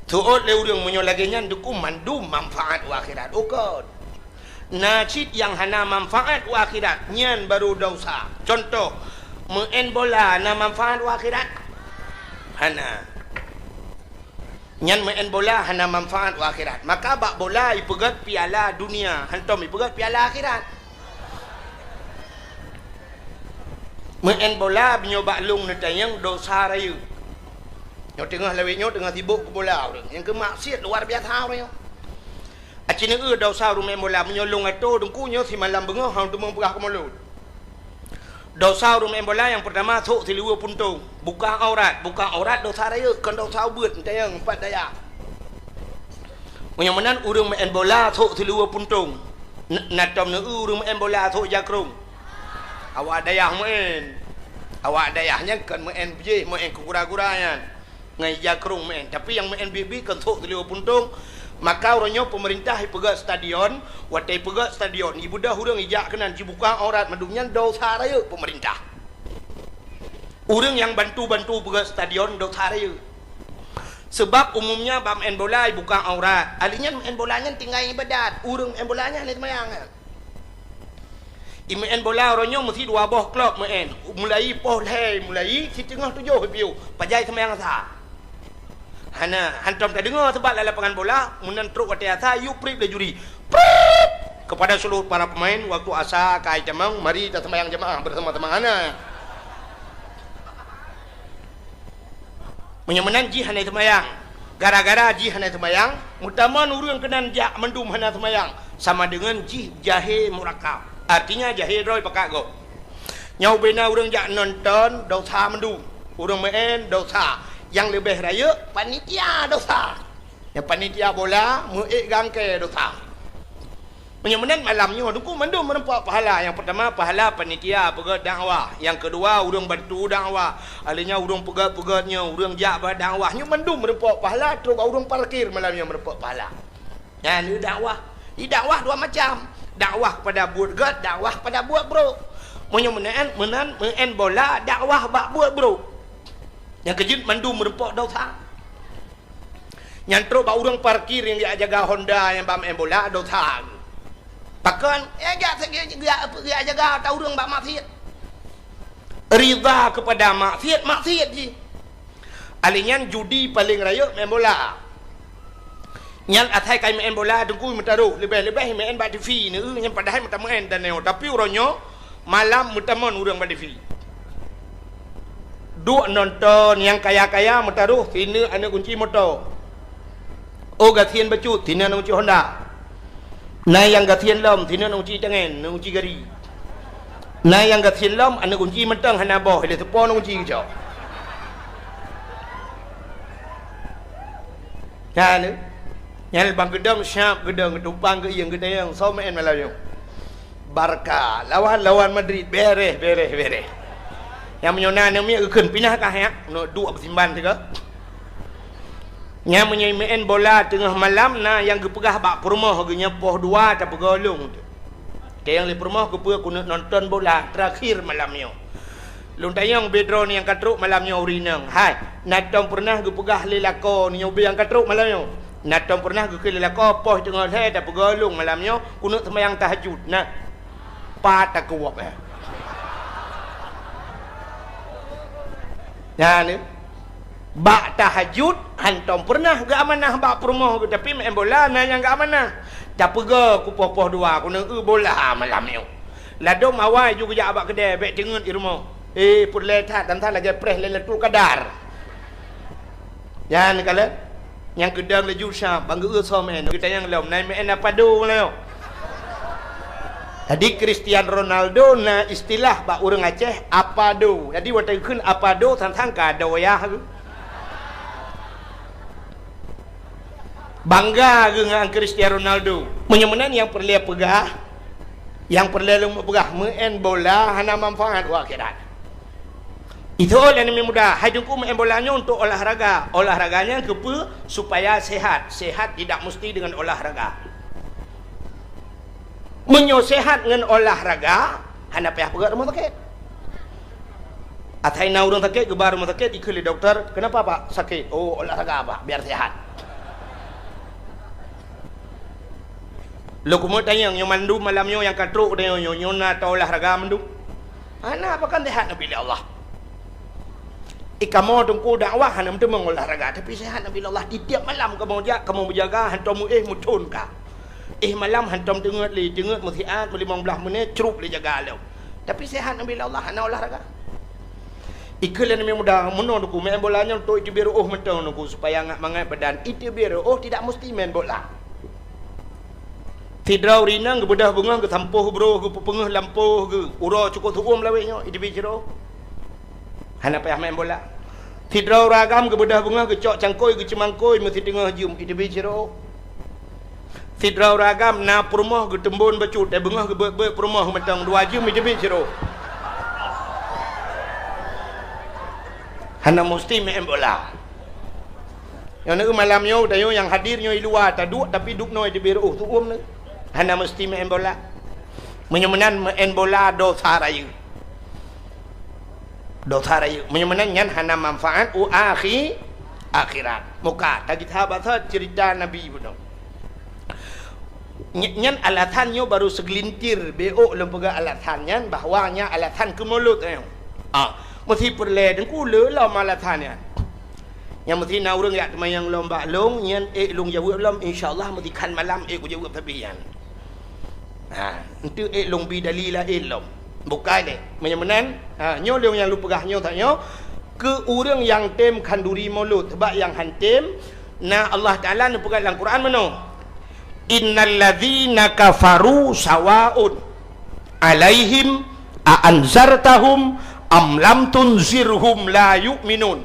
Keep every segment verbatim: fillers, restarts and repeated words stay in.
Seuôt lé ureuëng meunyoe lagée nyan, deuku mandum manfaat u akhirat. Ukon. Na cit nyang hana manfaat u akhirat, nyan baru dosa. Contoh, meu'en bola na manfaat u akhirat? Hana. Nyan meu'en bola hana manfaat u akhirat. Maka bak bola ipeugét piala dunia, hantom ipeugét piala akhirat. Meu'en bola meunyoe bak lông neutanyong dosa rayeuk. Nyoe teungoh lawét nyoe teungoh sibok keu bola ureuëng. Nyang keu maksiat luar biasa ureuëng nyoe. Aci neueu dosa ureuëng meu'en bola meunyoe lông atô deuku nyoe simalam beungoh hana teumé peugah keu mulod. Dosa ureuëng meu'en bola nyang peurtama sôk siluweue puntông. Buka aurat, buka aurat dosa rayeuk, kon dosa ubeut, neutanyong pat dayah. Meunyoe meunan ureuëng meu'en bola sôk siluweue puntông. Na tom neueu ureuëng meu'en bola sôk jakrong. Awak dayah meu'en. Awak dayah nyan kon meu'en bejih, meu'en keu gura-gura nyan. Ngon jakrong meu'en. Tapi nyang meu'en biet-biet kon sôk siluweue puntông. Maka uroe nyoe peumeurintah ipeugét stadion, watée ipeugét stadion, ibeudôh ureuëng ijak keunan jibuka aurat mandum nyan dosa rayeuk peumeurintah. Ureuëng nyang bantu-bantu peugét stadion dosa rayeuk. Seubab umumnya bak meu'en bola ibuka aurat. Ahli nyan meu'en bola nyan tinggai ibadat. Ureuëng meu'en bola nyan hana seumayang nyan. Imeu'en bola uroe nyoe meusi dua boh klub meu'en. Mulai poh lhée, mulai siteungoh tujoh ipiôh. Pajai seumayang asa. Hana, hantom tadeungoe seubab lam lapangan bola, meunan trok watée asa, yue prip lé juri. Prip! Kepada seluruh para pemain, waktu asa ka itamong, mari taseumayang jamaah bersama-sama. Hana. Meunyoe meunan jih hana seumayang. Gara-gara jih hana seumayang, meutamong ureuëng keunan jak mandum hana seumayang, sama deungon jih jahé murakab. Artinya jahé droe pakat gob. Nyoe ubena ureuëng jak nonton, dosa mandum. Ureuëng meu'en, dosa. Nyang leubeh rayeuk, panitia dosa. Nyang panitia bola, meu'ék gangkée dosa. Meunyoe meunan malam nyoe, deuku mandum meureumpok pahala. Nyang peurtama, pahala panitia peugét dakwah. Nyang keudua, ureuëng bantu dakwah. Ahli nyan ureuëng peugét-peugét nyoe, ureuëng jak bak dakwah. Nyoe mandum meureumpok pahala, trok bak ureuëng parkir malam nyoe meureumpok pahala. Nyan dakwah. Di dakwah dua macam. Dakwah kepada buet gét, dakwah kepada buet brok. Meunyoe meunan, meunan, meu'en bola, dakwah bak buet brok. Nyang keujeuet mandum meureumpok dosa. Nyan trok bak ureuëng parkir nyang jak jaga Honda nyang bak meu'en bola dosa. Pakon? Eh, jak, jak, jak, jak jaga ata ureuëng bak maksiat. Ridha kepada maksiat, maksiat jih. Ahli nyan judi paleng rayeuk meu'en bola. Nyan asai kai meu'en bola deuku meutaroh, leubeh-leubeh meu'en bak T V neu, nyan padahai meutameu'en dan nyoe. Tapi uroe nyoe malam meutamong ureuëng bak T V. Duek nonton nyang kaya-kaya meutaroh sineuk aneuëk gunci moto. Oh gasien bacut sineuk aneuëk gunci Honda. Na nyang gasien lom sineuk aneuëk gunci tangen, aneuëk gunci gari. Na nyang gasien lom aneuëk gunci mantong hana boh, lé seupôt aneuëk gunci geucok. Nyan, nyan bang geudong siap geudong geutumpang geuieng geudayang soe meu'en malam nyoe. Barca lawan, lawan Madrid, bereh, bereh, bereh. Nyang meunyoe na aneuk miet geukheun pinah kah nyak, neuk duek beusimban sigoe. Nyang meunyoe meu'en bola teungoh malam na nyang geupeugah bak peurumoh geuh nyoe poh dua tapeugolong. Teuh nyang lé peurumoh geupeue keuneuk nonton bola terakhir malam nyoe. Lôn tanyong bidroe nyang ka trok malam nyoe ureuëng inong, hai, na tom peureunah geupeugah lé lakoe nyoe ubé nyang ka trok malam nyoe? Na tom peureunah geukheun lé lakoe poh teungoh lhée tapeugolong malam nyoe keuneuk seumayang tahajud? Na. Pat takeuwab, eh. Nyan, eh. Bak tahajud, hantom peureunah geuamanah bak peurumoh geuh, tapi meu'en bola na nyang geuamanah. Tapeugah kupoh-poh dua, keuneuk eu bola malam nyoe. Ladom awai ju geujak bak keudè, bèk teungeut i rumoh. Eh, peureulèe that, dan that lagèe preh Lailatul Qadar. Nyan kalon, nyang keudang laju sa, bang geu-eu soe meu'en, geutanyong lom, na meu'en apa do nyoe? Jadi Cristiano Ronaldo na istilah bak ureueng Aceh, apa do. Jadi watèe geukheun apa do, sang-sang ka do yah. Bangga geuh ngon Cristiano Ronaldo. Meunyoe meunan nyang peureulèe peugah, nyang peureulèe lôn peugah, meu'en bola hana manfaat u akhirat. Itu lé aneuk muda, hai Teungku meu'en bola nyoe untuk olahraga. Olahraga nyan keupeue? Supaya sehat. Sehat tidak mesti dengan olahraga. Meunyoe sehat ngon olahraga, hana payah peugöt rumoh sakét. Asai na ureueng sakét, geuba rumoh sakét, ikheun lé dokto, "Kenapa, Pak, sakit?" "Oh, olahraga, Pak, biar sehat." Lôn keumeung tanyong, nyoe mandum malam nyoe nyang ka trok tanyoe nyoe, nyoe na tao olahraga mandum? Hana, pakon sehat neubi lé Allah. I kamoe teungku dakwah hana meuteumé olahraga, tapi sehat neubi lé Allah. Tiep-tiep malam kamoe jak, kamoe meujaga, hantom meuéh meuthon ka. Éh malam hantom teungeut lé, teungeut meusiat, meulimong blaih menit, crup lé jaga lom. Tapi sehat neubi lé Allah, hana olahraga. Ikheun lé aneuk muda, meunoe teungku, main bola nyoe untuk iteubiet reuôh mantong teungku, supaya ngat mangat badan. Iteubiet reuôh tidak mesti main bola. Sidroe ureueng inong geubeudôh beungoh, geusampôh broh, geupeupeungeuh lampôh geuh, uroe cukôp seu-uem lawét nyoe, iteubiet sidroe. Hana payah main bola. Sidroe ureueng agam geubeudôh beungoh, geucok cangkôi, geuceumangkôi, meusiteungoh jeuem, iteubiet sidroe. Sidroe ureueng agam na peurumoh, geuteumbon bacut, dan beungoh geubeuet-beuet peurumoh mantong, dua jeuem, iteubiet sidroe. Hana meusti main bola. Nyoe neueu malam nyoe, tanyoe nyang hadir nyoe i luwa taduek, tapi dubnoe iteubiet reuôh, seu-uem neueu. Hana meusti main bola. Meunyoe meunan main bola dosa rayeuk. Dosa rayeuk. Meunyoe meunan nyan hana manfaat u akhi-, akhirat. Muka, tagita basa cerita Nabi bunoe. Ny-, nyan alasan nyoe baru segelintir, beuôk lôn peugah alasan nyan, bahwa nyan alasan keu mulod nyoe. Ah, meusti peureulée teungku le lom alasan nyan. Nyang meusti na ureuëng jak teumayang lom bak lôn, nyan ék lôn jaweueb lom, insya Allah meusti khan malam ék kujaweueb sabe nyan. Ha, enteuk ék lôn bi dalil laén lom. Bukai lé. Meunyoe meunan, ha, nyoe lôn nyang lôn peugah nyoe that nyoe, keu ureuëng nyang tem khanduri mulod, sabab nyang han tem, na Allah Taala neupeugah lam Quran meunoe, "Innal ladzina kafaru sawaun alaihim a anzartahum am lam tunzirhum la yu'minun."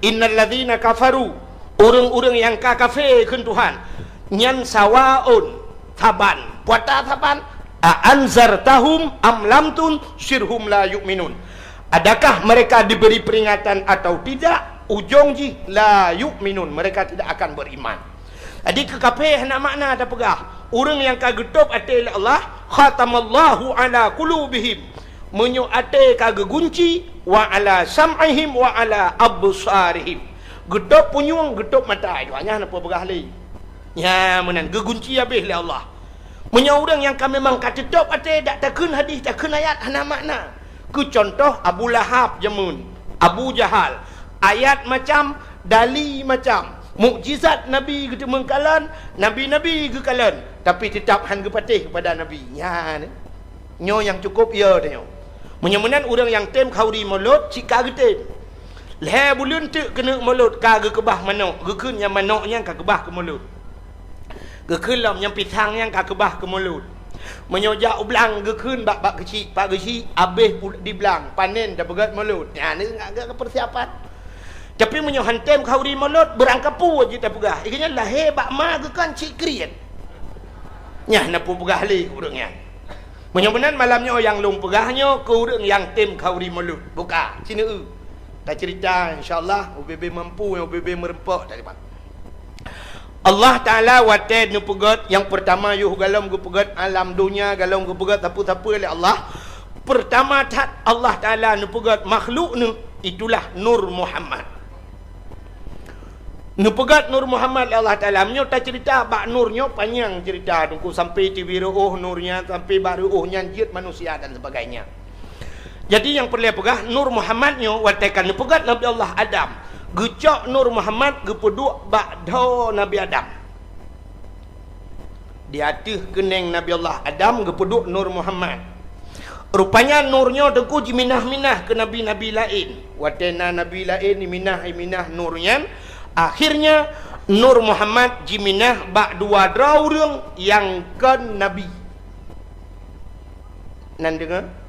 Innal ladzina kafaru, ureuëng-ureuëng nyang ka kafé kheun Tuhan, nyan sawaun, saban, puata saban, a anzartahum am lam tunzirhum la yu'minun. Adakah mereka diberi peringatan atau tidak, ujong jih la yu'minun, mereka tidak akan beriman. Jadi keu kafé hana makna tapeugah. Ureuëng nyang ka geutôb até lé Allah, khatamallahu ala qulubihim. Meunyoe até ka geugunci, wa ala sam'ihim wa ala absarihim. Geutôb punyueng, geutôb mata. Itu hanya hana peugah lé. Nya meunan geugunci habéh lé Allah. Meunyoe ureuëng nyang ka memang ka teutôb até, dak takheun hadis, takheun ayat, hana makna. Keu cuntoh Abu Lahab jameun, Abu Jahal, ayat macam, dali macam, mukjizat Nabi geuteumeung kalon, nabi-nabi geukalon, tapi teutap han geupatéh keupada Nabi. Nyan, nyoe nyang cukôp ya tanyoe. Meunyoe meunan ureuëng nyang tem khanduri mulod cit ka geutem. Lhée buleuen teuk keuneuk mulod ka geukeubah manok, geukheun nyang manok nyan ka keubah keu mulod. Geukheun lom nyang pisang nyan ka keubah keu mulod. Meunyoe jak u blang geukheun bak, bak geuchik, pak geuchik, abéh u-, di blang, panen tapeugét mulod. Nyan ngat geuh keu peusiapan. Tapi meunyoe han tem khanduri mulod, beurangkapeue jeuet tapeugah. Ikeu nyan lahé bak ma geukheun cit kriet. Nyan na peue peugah lé ureuëng nyan. Meunyoe meunan malam nyoe nyang lôn peugah nyoe keu ureuëng nyang tem khanduri mulod. Buka, sineue. Tacerita insya Allah, ubé-bé mampu, ubé-bé meureumpok tadi, Pak. Allah Taala watée neupeugét nyang peurtama yoh golom geupeugét alam donya, golom geupeugét sapeue-sapeue lé Allah. Peurtama that Allah Taala neupeugét makhluk neuh, itulah Nur Muhammad. Neupeugét Nur Muhammad lé Allah Taala. Meunyoe tacerita bak Nur nyoe panyang cerita teungku, sampai teubiet reuôh Nur nyan, sampai bak reuôh nyan jeuet manusia dan sebagainya. Jadi nyang peureulée peugah, Nur Muhammad nyoe watée ka neupeugét Nabi Allah Adam, geucok Nur Muhammad geupeuduek bak dhoe Nabi Adam. Di ateueh keunéng Nabi Allah Adam geupeuduek Nur Muhammad. Rupanya Nur nyoe teungku jiminah-minah keu nabi-nabi laén. Watée na nabi laén jiminah-minah Nur nyan, akhirnya Nur Muhammad jiminah bak dua droe ureuëng nyang kon nabi. Nan deungoe?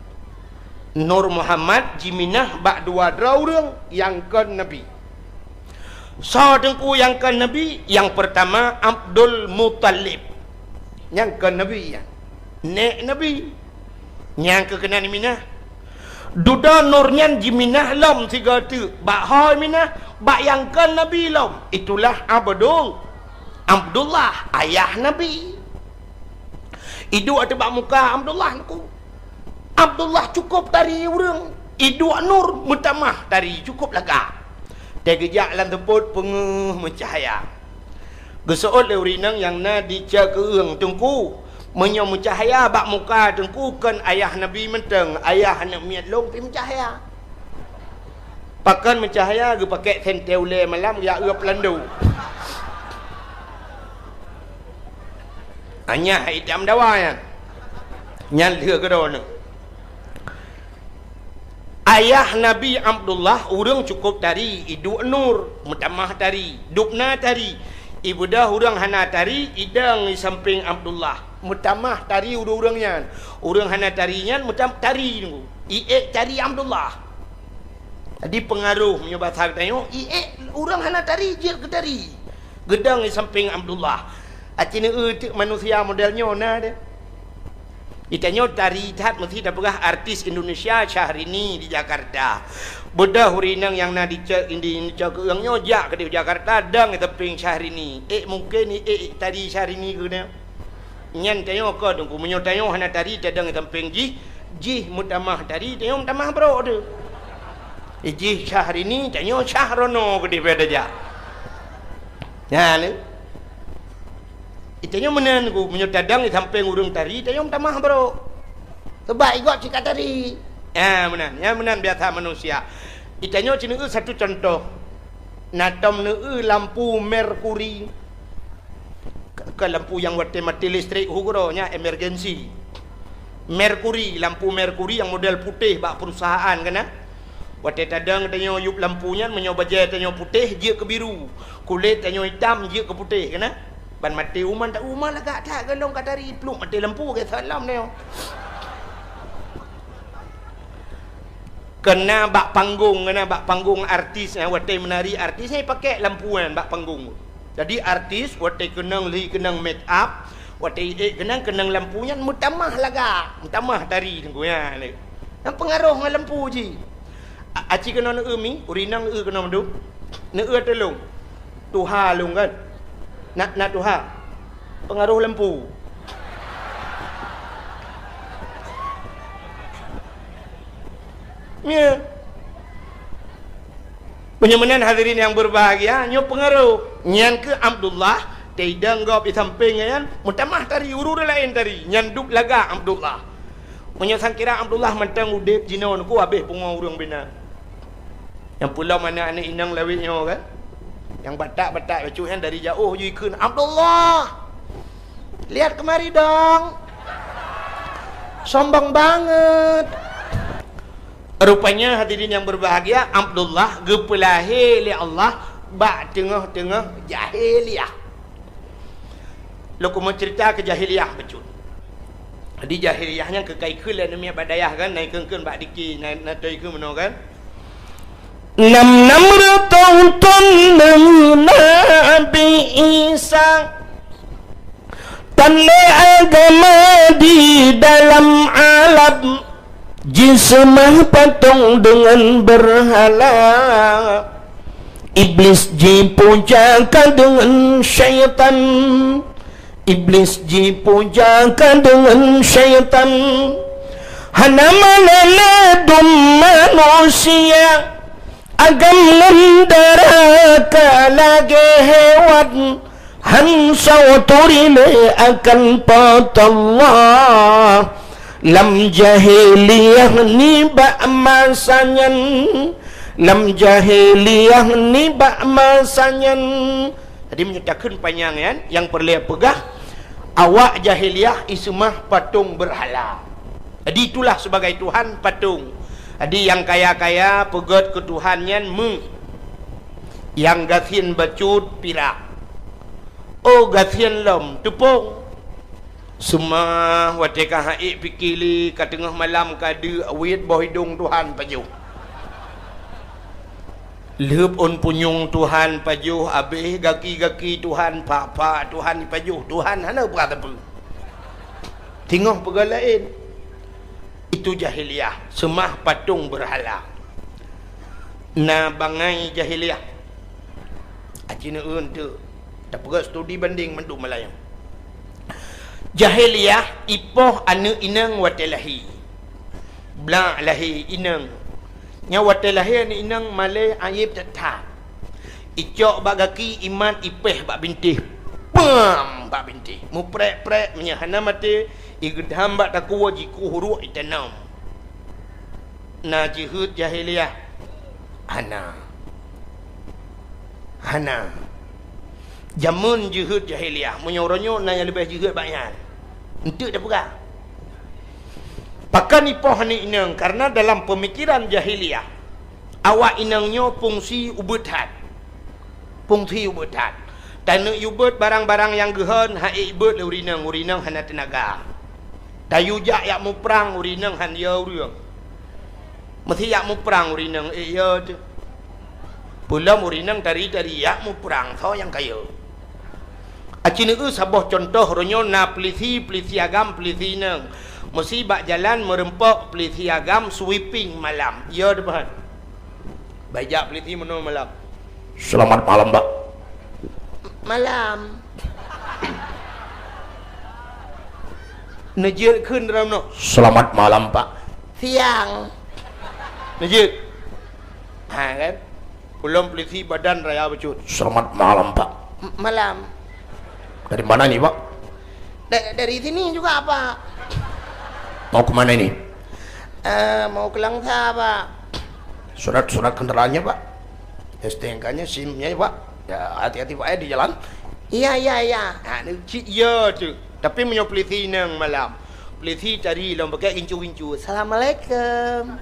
Nur Muhammad jiminah bak dua droe ureuëng nyang kon nabi. Soe teungku nyang kon nabi? Nyang peurtama Abdul Muthalib. Nyang kon nabi nyan. Nék nabi. Nyang keu keunan minah. Dudoe Nur nyan jiminah lom sigoe teuk. Bak ho minah? Bak nyang kon nabi lom. Itulah Abdul, Abdullah, ayah nabi. Iduek ateueh bak muka Abdullah teungku. Abdullah cukôp tari ureuëng. Iduek Nur meutamah tari cukôp lagak. Teugeujak lam seupôt peungeuh meucahya. Geuseuôt lé ureuëng inong nyang na di Cakeueng teungku. Meunyoe meucahya bak muka Teungku, kon ayah Nabi mantong, ayah aneuk miet lôn pih meucahya. Pakon meucahya? Geupakék sentée ulée malam, geujak eu peulando. Anyah itam dawa nyan. Nyan lheueh keudroe nyoe. Ayah Nabi Abdullah ureuëng cukôp tari, iduek nur, meutamah tari, dubna tari. Ibeudôh ureuëng hana tari, idong di sampéng Abdullah, meutamah tari ureuëng-ureuëng nyan. Ureuëng hana tari nyan meutam-, tari nunggu. Iék tari Abdullah. Jadi peungaroh meunyoe basa geutanyoe, iék ureuëng hana tari jeuet keu tari. Geudong di sampéng Abdullah. Aci neueu teuk manusia model nyoe na deh. Geutanyoe tari that meusti tapeugah artis Indonesia Syahrini di Jakarta. Beudôh ureuëng inong nyang na di ce-, di, di cok keueung nyoe jak keudeh Jakarta, dong di sampéng Syahrini. Ék mungken ék tari Syahrini keunoe. Nyan tanyoe kon Teungku, meunyoe tanyoe hana tari tadong di sampéng jih, jih meutamah tari, tanyoe meutamah brok teuh. Jih Syahrini, tanyoe Syahrono keudeh beda jak. Nyan lé. Itanyoe meunan ku, meunyoe tadong di sampéng ureuëng tari, tanyoe meutamah brok. Sebab igob cit ka tari. Ya, meunan. Ya, meunan biasa manusia. Itanyoe ci neueu satu contoh. Na tom neueu lampu merkuri. Ke, ke lampu nyang watée maté listrik, hu keudroe nyan emergensi. Merkuri, lampu merkuri nyang model putéh bak perusahaan kan, nah? Watée tadong tanyoe yup lampu nyan, meunyoe bajée tanyoe putéh, jeuet keu biru. Kulét tanyoe itam, jeuet keu putéh, kan? Ban maté uma, tak uma lagak that, golom ka tari pluek maté lampu, geuseulam tanyoe. Keunan bak panggong, keunan bak panggong artis, eh, watée meunari artis, eh, pakék lampu nyan bak panggong. Jadi artis, watée keunong lhi keunong make up, watée ék keunong, keunong lampu nyan meutamah lagak, meutamah tari Teungku nyan lé. Nyan peungaroh ngon lampu jih. A-, aci keunoe neueu mi, ureuëng inong neueu keunoe mandum. Neueu tulông. Tuha lôn kan. Na, na tuha. Peungaroh lampu. Ya. Meunyoe meunan hadirin nyang berbahagia, nyoe peungaroh. Nyan keuh Abdullah, teidong gob di sampéng nyan, meutamah tari, ureuëng laén tari, nyan duek lagak Abdullah. Meunyoe sangkira Abdullah mantong udeb jinoe Teungku, habéh pungo ureuëng binan. Nyang peulom aneuk-aneuk inong lawét nyoe kan? Nyang batak-batak bacut nyan dari jaoh jikheun, "Abdullah! Lihat kemari dong! Sombong banget!" Rupanya hadirin yang berbahagia, Abdullah geupeulahé lé Allah bak teungoh-teungoh jahiliyah. Lôn keumeung ceurita keu jahiliyah bacut. Jadi jahiliyah nyan keukai kheun lé aneuk miet bak dayah kan, na ikheun-kheun bak diki, na, na toe kheun meunoe kan. Nam-nam reutôh thon deungon Nabi Isa, tandai agama di dalam alam. Jiseumah patong deungon beurhala, Iblis jipuja ka deungon syaitan, Iblis jipuja ka deungon syaitan. Hana malée ladum manusia, agam ngon dara ka lagée hewan. Han soe turi lé akan Po teu Allah. Lam jahiliyah nibak masa nyan, lam jahiliyah nibak masa nyan. Jadi meunyoe takheun panyang nyan, nyang peureulée peugah, awak jahiliyah iseumah patong beurhala. Jadi itulah sebagai tuhan patong. Jadi nyang kaya-kaya peugét keu tuhan nyan meu. Nyang gasien bacut pirak. Oh gasien lom teupông. Seumah watée ka haiek pike lé ka teungoh malam ka deuk wiet boh idong tuhan pajoh. Lheueb ôn punyueng tuhan pajoh, abéh gaki-gaki tuhan, pak-pak tuhan pajoh, tuhan hana peugah sapeue. Teungoh peugah laén. Itu jahiliyah, seumah patong beurhala. Na bangai jahiliyah. Aci neueu teuk. Tapeugah studi banding mandum malam nyoe. Jahiliyah ipoh aneuk inong watée lahé. Blak lahé inong. Nyan watée lahé aneuk inong malée ayeb that-that. Icok bak gaki imat ipéh bak bintéh. Pam! Bak bintéh. Muprek-prek, meunyoe hana maté, igeudam bak takue, jikueh uruek, itanom. Na jeuhet jahiliyah? Hana. Hana. Jameun jeuhet jahiliyah, meunyoe uroe nyoe na nyang leubeh jeuhet bak nyan. Eunteuk tapeugah. Pakon ipoh aneuk inong? Karena dalam peumikiran jahiliyah, awak inong nyoe fungsi ubeut that. Fungsi ubeut that. Taneuk ubeut barang-barang nyang geuhon, han ék ibeut lé ureueng inong, ureueng inong hana teunaga. Tayue jak yak muprang, ureueng inong han yo ureueng. Meusé yak muprang, ureueng inong ék yo teuh. Peulom ureueng inong tari-tari yak muprang, soe nyang ka yo. Aci neueu saboh cuntoh, uroe nyoe na peulisi, peulisi agam, peulisi inong. Meusé bak jalan meureumpok peulisi agam sweeping malam. Yo teuh, Pak. Bak jak peulisi meunoe malam. "Selamat malam, Pak." "Malam." Neujeuet kheun dalam nyoe. "Selamat malam, Pak." "Siang." Neujeuet. Ha kan? Ulôn polisi badan raya bacut. "Selamat malam, Pak." "M-, malam." "Dari mana ini, Pak?" "Da-, dari sini juga, Pak." "Mau ke mana ini?" "Eh, mau ke Langsa, Pak." "Surat-surat kendaraannya, Pak? S T N K-nya, SIM-nya, Pak? Ya, hati-hati, Pak, ya, di jalan." "Iya, iya, iya." Ha, ni cit ya tu. Tapi meunyoe polisi inong malam, polisi tari lom pakai gincu-gincu. "Assalamualaikum."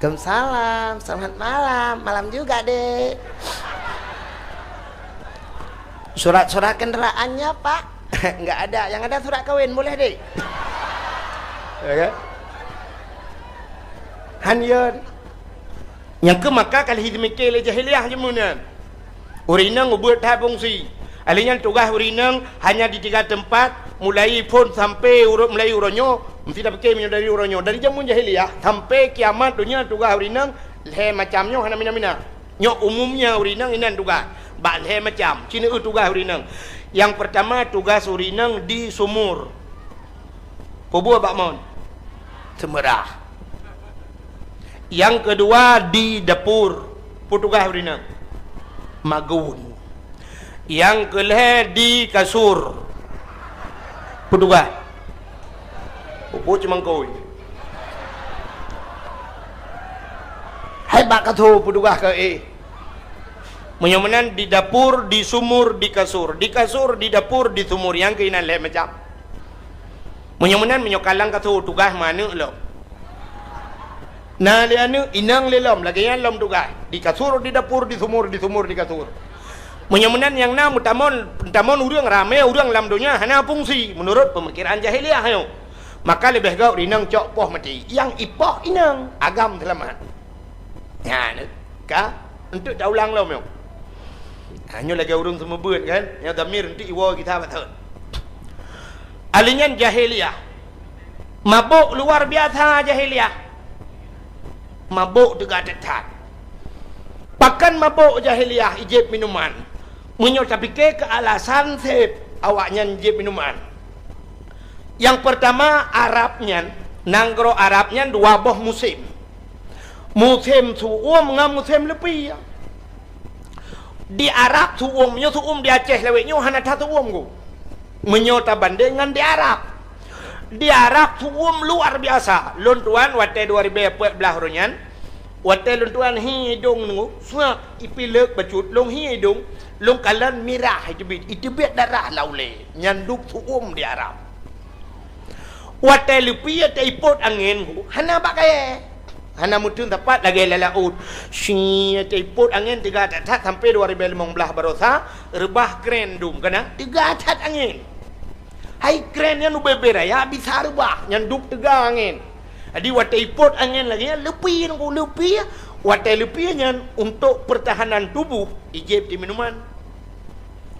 "Waalaikumsalam. Selamat malam." "Malam juga, Dek." "Surat-surat kendaraannya, Pak?" "Nggak ada. Yang ada surat kawin. Boleh, Dek?" Ya kan? Han yo. Nyang keu maka ka lheueh jimike lé jahiliyah jameun nyan. Ureueng inong ubeut that fungsi. Ahli nyan tugaih ureueng inong hanya di tiga teumpat, mulai phon sampai uroe, mulai uroe nyoe, meusti tapike meunyoe dari uroe nyoe. Dari jameun jahiliyah sampai kiamat donya tugaih ureueng inong lhée macam nyoe hana mina-mina. Nyoe umumnya ureueng inong inan tugaih. Bak lhée macam, ci neueu tugaih ureueng inong. Nyang peurtama tugaih ureueng inong di sumur. Peue buet bak mon? Seumeurah. Nyang keudua di dapur, peue tugaih ureueng inong? Magun. Nyang keulhée di kasur, peue tugaih? Peue buet cumangkôi? Hai bak kasur, peue tugaih keu éh? Meunyoe meunan di dapur, di sumur, di kasur. Di kasur, di dapur, di sumur, nyang keuh inan lhée macam. Meunyoe meunan, meunyoe ka lam kasur tugaih meuaneuk lom. Na lé aneuk, inong lé lom, lagée nyan lom tugaih. Di kasur, di dapur, di sumur, di sumur, di kasur. Meunyoe meunan nyang na meutamon, meutamon ureueng ramé, ureueng lam donya hana fungsi meunurot peumikiran jahiliyah nyoe. Maka leubeh gét inong cok poh maté. Nyang ipoh inong, agam seulamat. Nyan ka, eunteuk taulang lom nyoe. Ha, nyoe lagée ureueng seumeubeuet kan, nyang dhamir eunteuk iwoe gita bak thon. Ahli nyan jahiliyah. Mabök luar biasa jahiliyah. Mabök teuga that-that. Pakon mabök jahiliyah ijép minuman? Meunyoe tapike keu alasan seb awaknyan jép minuman. Nyang peurtama, Arab nyan, nanggroe Arab nyan dua boh musém. Musém su'um ngon musém leupie. Di Arab su'um, nyoe su'um di Aceh lawét nyoe hana that su'um ku. Meunyoe tabandeng ngon di Arab. Di Arab su'um luar biasa. Lôn tuan watée dua ribée peuet blaih uroe nyan, watée lôn tuan hi idong nyoe, suak ipileuk bacut, lôn hi idong, lôn kalon mirah iteubiet, iteubiet darah lam ulée. Nyan dub su'um di Arab. Watée leupie taipot angén, hana bak kayée. Hana meuteun sapat lagée lam laôt. Shi taipot angén teuga that-that sampoe dua ribée limong blaih baroesa, reubah kren dum keunan teuga that angén. Hai kren nyan ubé-bé raya bisa reubah, nyan dub teuga angén. Jadi watée ipot angén lagée nyan leupie ngon leupie, watée leupie nyan untuk peurtahanan tuboh ijép di minuman.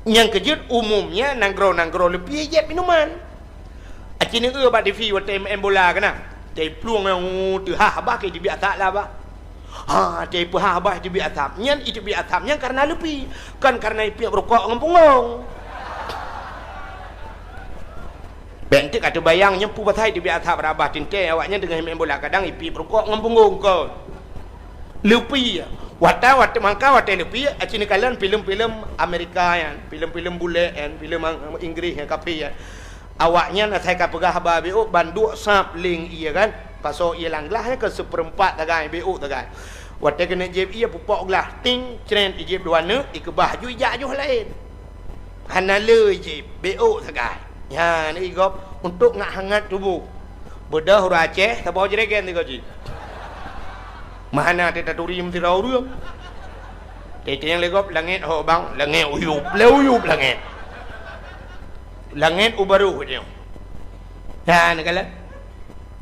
Nyang keujeuet umumnya nanggroe-nanggroe leupie ijép minuman. Aci neueu bak T V watée maén bola keunan. Tei plueng nyang teuhah bah keu itebiet asap lah bah. Ha, tei peuhah bah itebiet asap. Nyan itebiet asap nyan kareuna leupie, kon kareuna ipiep rukok ngon punggong. Bék enteuk ka teubayang nyoe peue pasai itebiet asap rabah teuntée awaknyan teungoh maén bola kadang ipiep rukok ngon punggong kon. Leupie. Watèe, watèe mangka, watèe leupie, aci neukalon filem-filem Amerika nyan, filem-filem bulèe nyan, filem Ang-, Inggris nyan, kafé nyan. Awaknyan asai ka peugah haba beuôk, ban duek sab leng ie kan. Pasoe ie lam glah nyan keu seupeurempat sagai, beuôk sagai. Watèe keuneuk jieb ie, pupok glah, ting, cret, ijieb dua neuk, ikeubah ju, ijak ju laén. Hana le jieb, beuôk sagai. Nyan, i gob, untuk ngat hangat tuboh. Beudôh ureueng Aceh, saboh jregen sigoe jih. Meuhana teutaturi meusidroe ureueng. Teuntèe nyang lé gob, langèt ho bang, langèt uyup, lé uyup langèt. Langèt u barôh nyoe. Nyan, neukalon.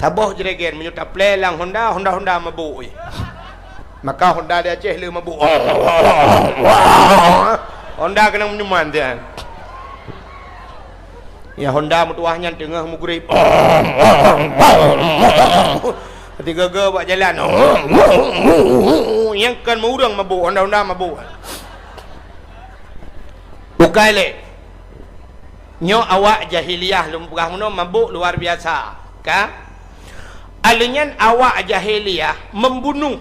Saboh jregen, meunyoe taplè lam Honda, Honda-Honda mabôk, eh. Maka Honda di Aceh le mabôk. Honda keunong minuman dia. Ya, Honda meutuwah nyan teungoh meugrib. Tiga-tiga bak jalan. Nyang kon meu ureueng mabôk, Honda-Honda mabôk. Bukai lé. Nyoe awak jahiliyah lôn peugah meunoe mabôk luar biasa, ka? Alèh nyan awak jahiliyah membunuh.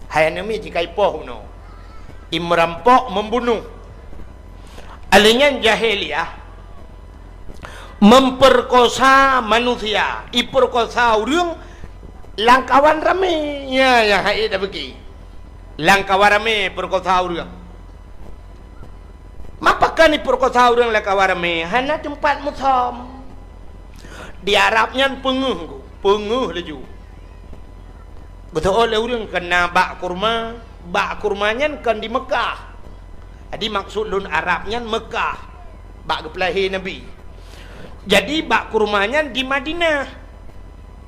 Hai aneuk miet jikaipoh meunoe. Imerampok membunuh. Alèh nyan jahiliyah memperkosa manusia, iperkosa ureueng lam kawan ramé. Ya, ya, hai dak beuki. Lam kawan ramé perkosa ureueng. Mapa kan iperkosa ureueng lam kawan ramé? Hana teumpat musöm. Di Arab nyan peungeuh, peungeuh laju. Geuteuôt lé ureueng keu na bak kurma, bak kurma nyan kon di Meukah. Jadi maksud lôn Arab nyan Meukah, bak geupeulahé Nabi. Jadi bak kurma nyan di Madinah.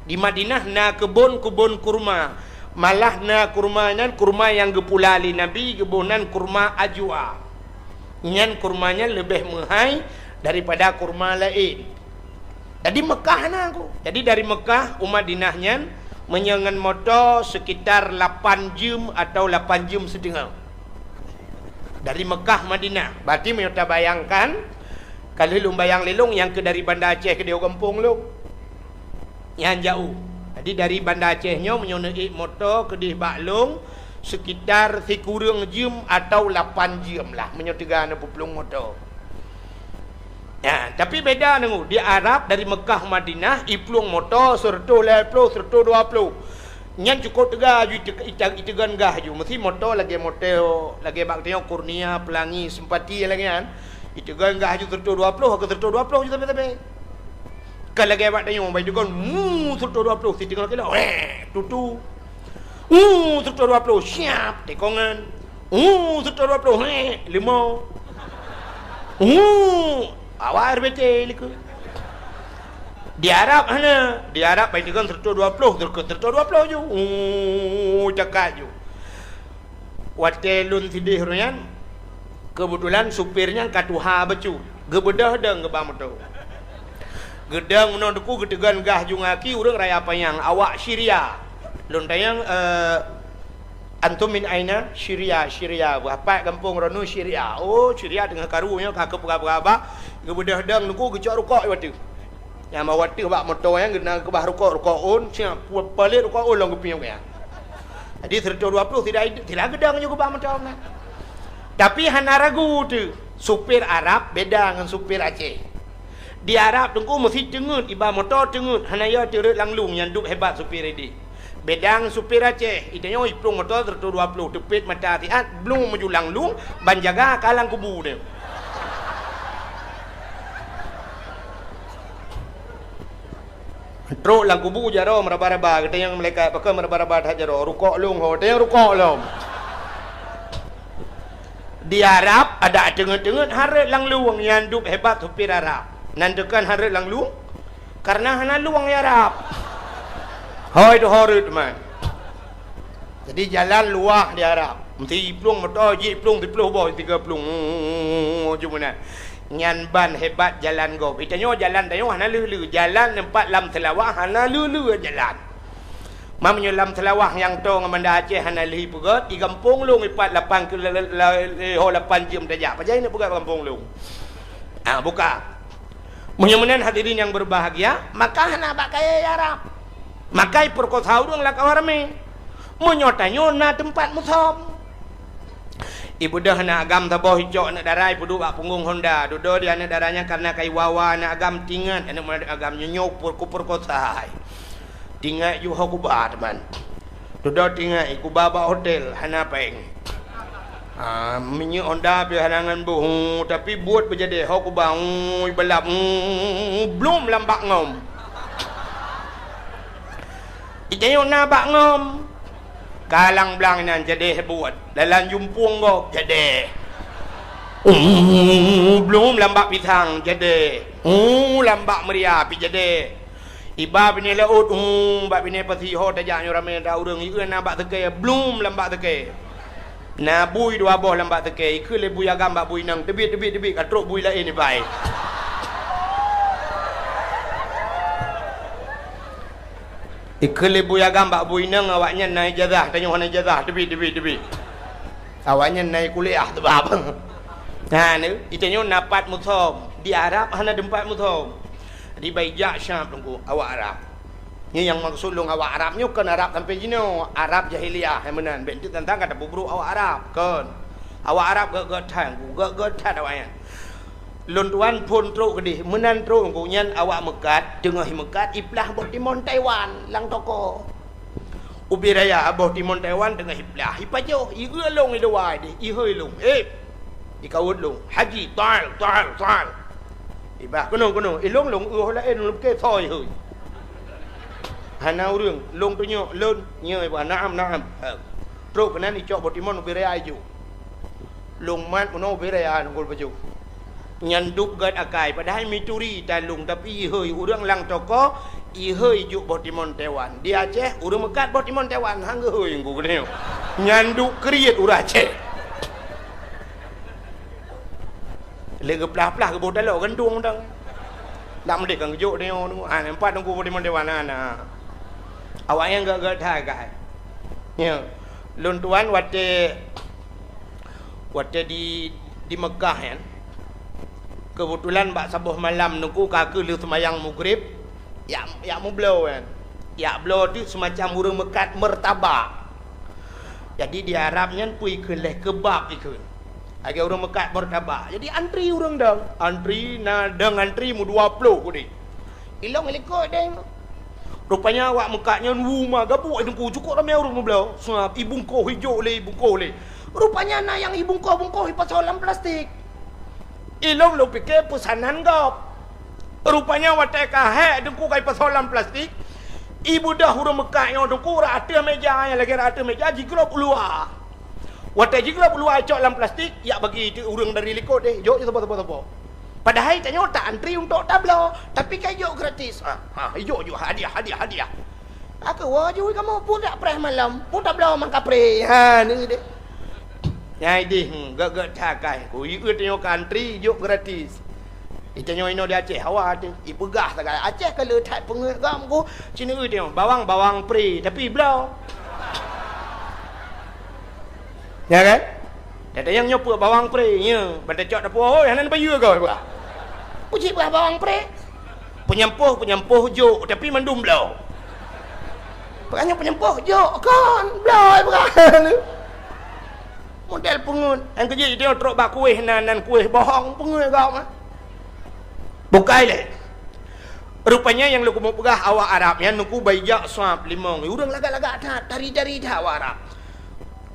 Di Madinah na keubon-keubon kurma. Malah na kurma nyan kurma nyang geupula lé Nabi, geuboh nan kurma ajwa. Nyan kurma nyan leubeh meuhai daripada kurma laén. Jadi Meukah na ku. Jadi dari Meukah u Madinah nyan meunyoe ngon moto sekitar lapan jeuem atau lapan jeuem siteungoh. Dari Meukah Madinah. Berarti meunyoe tabayangkan, ka lheueh lôn bayang lé lôn nyang keu dari Banda Aceh keudéh u gampông lôn. Nyan jaoh. Jadi dari Banda Aceh nyoe meunyoe neuék moto keudéh bak lôn sekitar sikureueng jeuem atau lapan jeuem lah meunyoe teuga neupeuplông moto. Ya, tapi beda deungoe, di Arab dari Meukah Madinah, iplueng moto seureutôh lhèe ploh, seureutôh dua ploh. Nyan cukôp teuga ju ite-, ite-, iteugon gah ju. Meusi moto lagèe moto, lagèe bak tanyoe Kurnia, Pelangi, Simpati lagèe nyan. Iteugon gah ju seureutôh dua ploh, ka seureutôh dua ploh ju sabe-sabe. Ka lagèe bak tanyoe, bak iteugon, mu, seureutôh dua ploh, siteungoh kilo, weh, tutu. Uh, seureutôh dua ploh, siap, tikongan. Uh, seureutôh dua ploh, heh, limong. Uh, awak R B T likot. Di Arab hana. Di Arab bai deungon seureutôh dua ploh, seureutôh dua ploh ju. Uh, cakak ju. Watèe lôn sideh uroe nyan, keubeutulan supir nyan ka tuha bacut. Geubeudôh dong geuba moto. Geudong meunoe teungku geuteugon gah ju ngon aki ureueng Raya Panyang, awak Syria. Lôn tanyong, eh, "Antum min aina?" "Syria, Syria." "Bak pat gampông droeneuh?" "Syria." "Oh, Syria teungoh karu nyoe ka keupeugah-peugah." Geubeudôh dong teungku geucok rukok di ateueh. Nyang bak ateueh bak moto nyan geukeubah rukok, rukok ôn, siap, pu-, palet rukok ôn lom geupiôh nyan. Jadi seureutôh dua ploh tidak, tidak geudong ju geuba moto nyan. Tapi hana ragu teuh, supir Arab beda ngon supir Aceh. Di Arab teungku meusi teungeut, iba moto teungeut, hana yo teureuet lam lueng nyang duek hebat supir idéh. Beda ngon supir Aceh, itanyoe iplueng moto seureutôh dua ploh, teupet mata siat, blueng meuju lam lueng, ban jaga ka lam kubu nyan. Trok lam kubu jaroe meuraba-raba, geutanyong malaikat, "Pakon meuraba-raba that jaroe?" "Rukok lôn ho." Tanyong rukok lom. Di Arab, adak teungeut-teungeut hareuet lam lueng nyang duek hebat supir Arab. Nan teukan hareuet lam lueng, karena hana lueng di Arab. Hôi tu hareuet man. Jadi jalan luwah di Arab. Meusti iplueng moto, jiplueng siploh boh, tiga plueng. Ju meunan. Nyan ban hebat jalan gob. Itanyoe jalan tanyoe hana lheueh-lheueh. Jalan teumpat lam Seulawah hana lheueh-lheueh jalan. Meunyoe lam Seulawah nyang toe ngon Banda Aceh hana lheueh ipeugöt, di gampông lôn ipat lapan ke-, la-, la-, la-, ho lapan jeuem tajak. Pajan ineuk peugöt gampông lôn? Ah, buka. Meunyoe meunan hadirin yang berbahagia, maka hana bak kayèe Arab. Maka ipeurkosa ureueng lam kawan ramé. Meunyoe tanyoe na teumpat musöm. Ibeudôh aneuk agam saboh icok aneuk dara ipeuduek bak punggong honda. Dudoe di aneuk dara nyan kareuna ka iwa-wa aneuk agam tingat, aneuk agam nyoe nyoe kupeukosa. Tingat ju ho kuba teuma. Dudoe tingat kuba bak hotel hana péng. Ah, minyeuk honda pih hana ngon boh, tapi buet beujadeh ho kuba, ui, balap, ui, blom lam bak ngom. Itanyoe na bak ngom. Kalang blang inan jadeh buet. Dalam jumpung gob jadeh. Uh, blom lam bak pisang jadeh. Uh, lam bak meuria pih jadeh. Iba binéh laôt, uh, bak binéh pasi ho tajak nyoe ramé ata ureuëng, ieu na bak seukée, blom lam bak seukée. Na bui dua boh lam bak seukée, ikheun lé bui agam bak bui inong, teubiet, teubiet, teubiet, ka trok bui laén ibai. Ikheun lé bui agam bak bui inong, awaknyan na ijazah, tanyoe hana ijazah, teubiet, teubiet, teubiet. Awaknyan na kuliah sabab. Nah, ni, itanyoe na pat musöm, di Arab hana teumpat musöm. Jadi bai jak Syam teungku, awak Arab. Nyoe nyang maksud lôn awak Arab nyoe kon Arab sampai jinoe, Arab jahiliyah nyang meunan. Bék teuk tantang ka tapeubrok awak Arab, kon. Awak Arab gét-gét that, gét-gét that awaknyan. Lôn tuan phon trok keudeh, meunan trok teungku nyan awak meukat, teungoh meukat iplah boh timon Taiwan lam toko. Ubé raya boh timon Taiwan teungoh iplah, ipajoh, ieu lôn idua deh, ihôi lôn. Eh, ikawot lôn, "Haji, tal, tal, tal." Ibah, "Keunoe, keunoe." Ilong lôn, "Ueh laén lôn pike soe hôi." Hana ureuëng, lôn tunyok, "Lôn." "Nyoe," ibah, "Naam, naam." Ha. Trok keunan icok boh timon ubé raya ijok. Lôn mat meunoe ubé raya nunggu lôn pajoh. Nyan duek gét akai, padahai mituri tan lôn, tapi ihôi ureuëng lam toko, ihôi ijok boh timon Taiwan. Di Aceh, ureuëng meukat boh timon Taiwan, han geuhôi nunggu keunoe. Nyan duek kriet ureuëng Aceh. Lé geuplah-plah geuboh taloe gantung dang. Nak meudeh kan geujok nyoe, ha, empat teungku boh timon Taiwan na, na. Awaknyan gét-gét that kai. Nyoe, lôn tuan watée, watée di, di Meukah nyan, keubeutulan bak saboh malam teungku ka keuh lheueh seumayang Maghrib, yak, yak meubloe nyan. Yak bloe teuk seumacam ureuëng meukat meurtabak. Jadi di Arab nyan peue ikheun lé keubab ikheun. Lagée ureuëng meukat meurtabak. Jadi antri ureuëng dong. Antri na dong antri meudua ploh udeh. Ilong ilikot deh. Rupanya awak meukat nyan wu ma gabuk teungku cukôp ramé ureuëng meubloe. Seuab ibungkoh ijok lé, ibungkoh lé. Rupanya na nyang ibungkoh-bungkoh ipasoe lam plastik. Ilong lôn pike peusanan gob. Rupanya watée ka hék teungku ka ipasoe lam plastik, ibeudôh ureuëng meukat nyoe teungku rot ateueh méja, nyang lagée rot ateueh méja jiglôb u luwa. Watée jiglôb u luwa icok lam plastik, yak bagi teuk ureuëng dari likot deh, jok saboh-saboh-saboh. Padahai tanyoe ta antri untuk tabloe, tapi ka ijok gratis. Ha, ha, ijok-jok hadiah, hadiah, hadiah. Aku woe jui kamoe pun dak preh malam, pun tabloe mangkapreh. Ha, ni deh. Nyang ideh, hmm, gét-gét that kai. Ku ieu tanyoe ka antri, jok gratis. Itanyoe inoe di Aceh, hawa teuh. Ipeugah sagai Aceh ka le that peungeuet gam ku. Cina ieu tanyoe, bawang, bawang pre, tapi bloe. Ya kan? Dak tanyong nyoe peue bawang pre, nya. Ban tacok dapur, hoi, hana payeue kau, peugah. Puji peugah bawang pre. Peunyampôh, peunyampôh jok, tapi mandum bloe. Peugah nyoe peunyampôh jok, kon bloe, peugah. Model peungeuet. Nyang keujeuet jih trok bak kueh nan, nan kueh bohong, peungeuet gam, ah. Bukai lé. Rupanya nyang lôn keumeung peugah awak Arab nyan teungku bai jak sab limong. Ureuëng lagak-lagak that, tari-tari that awak Arab.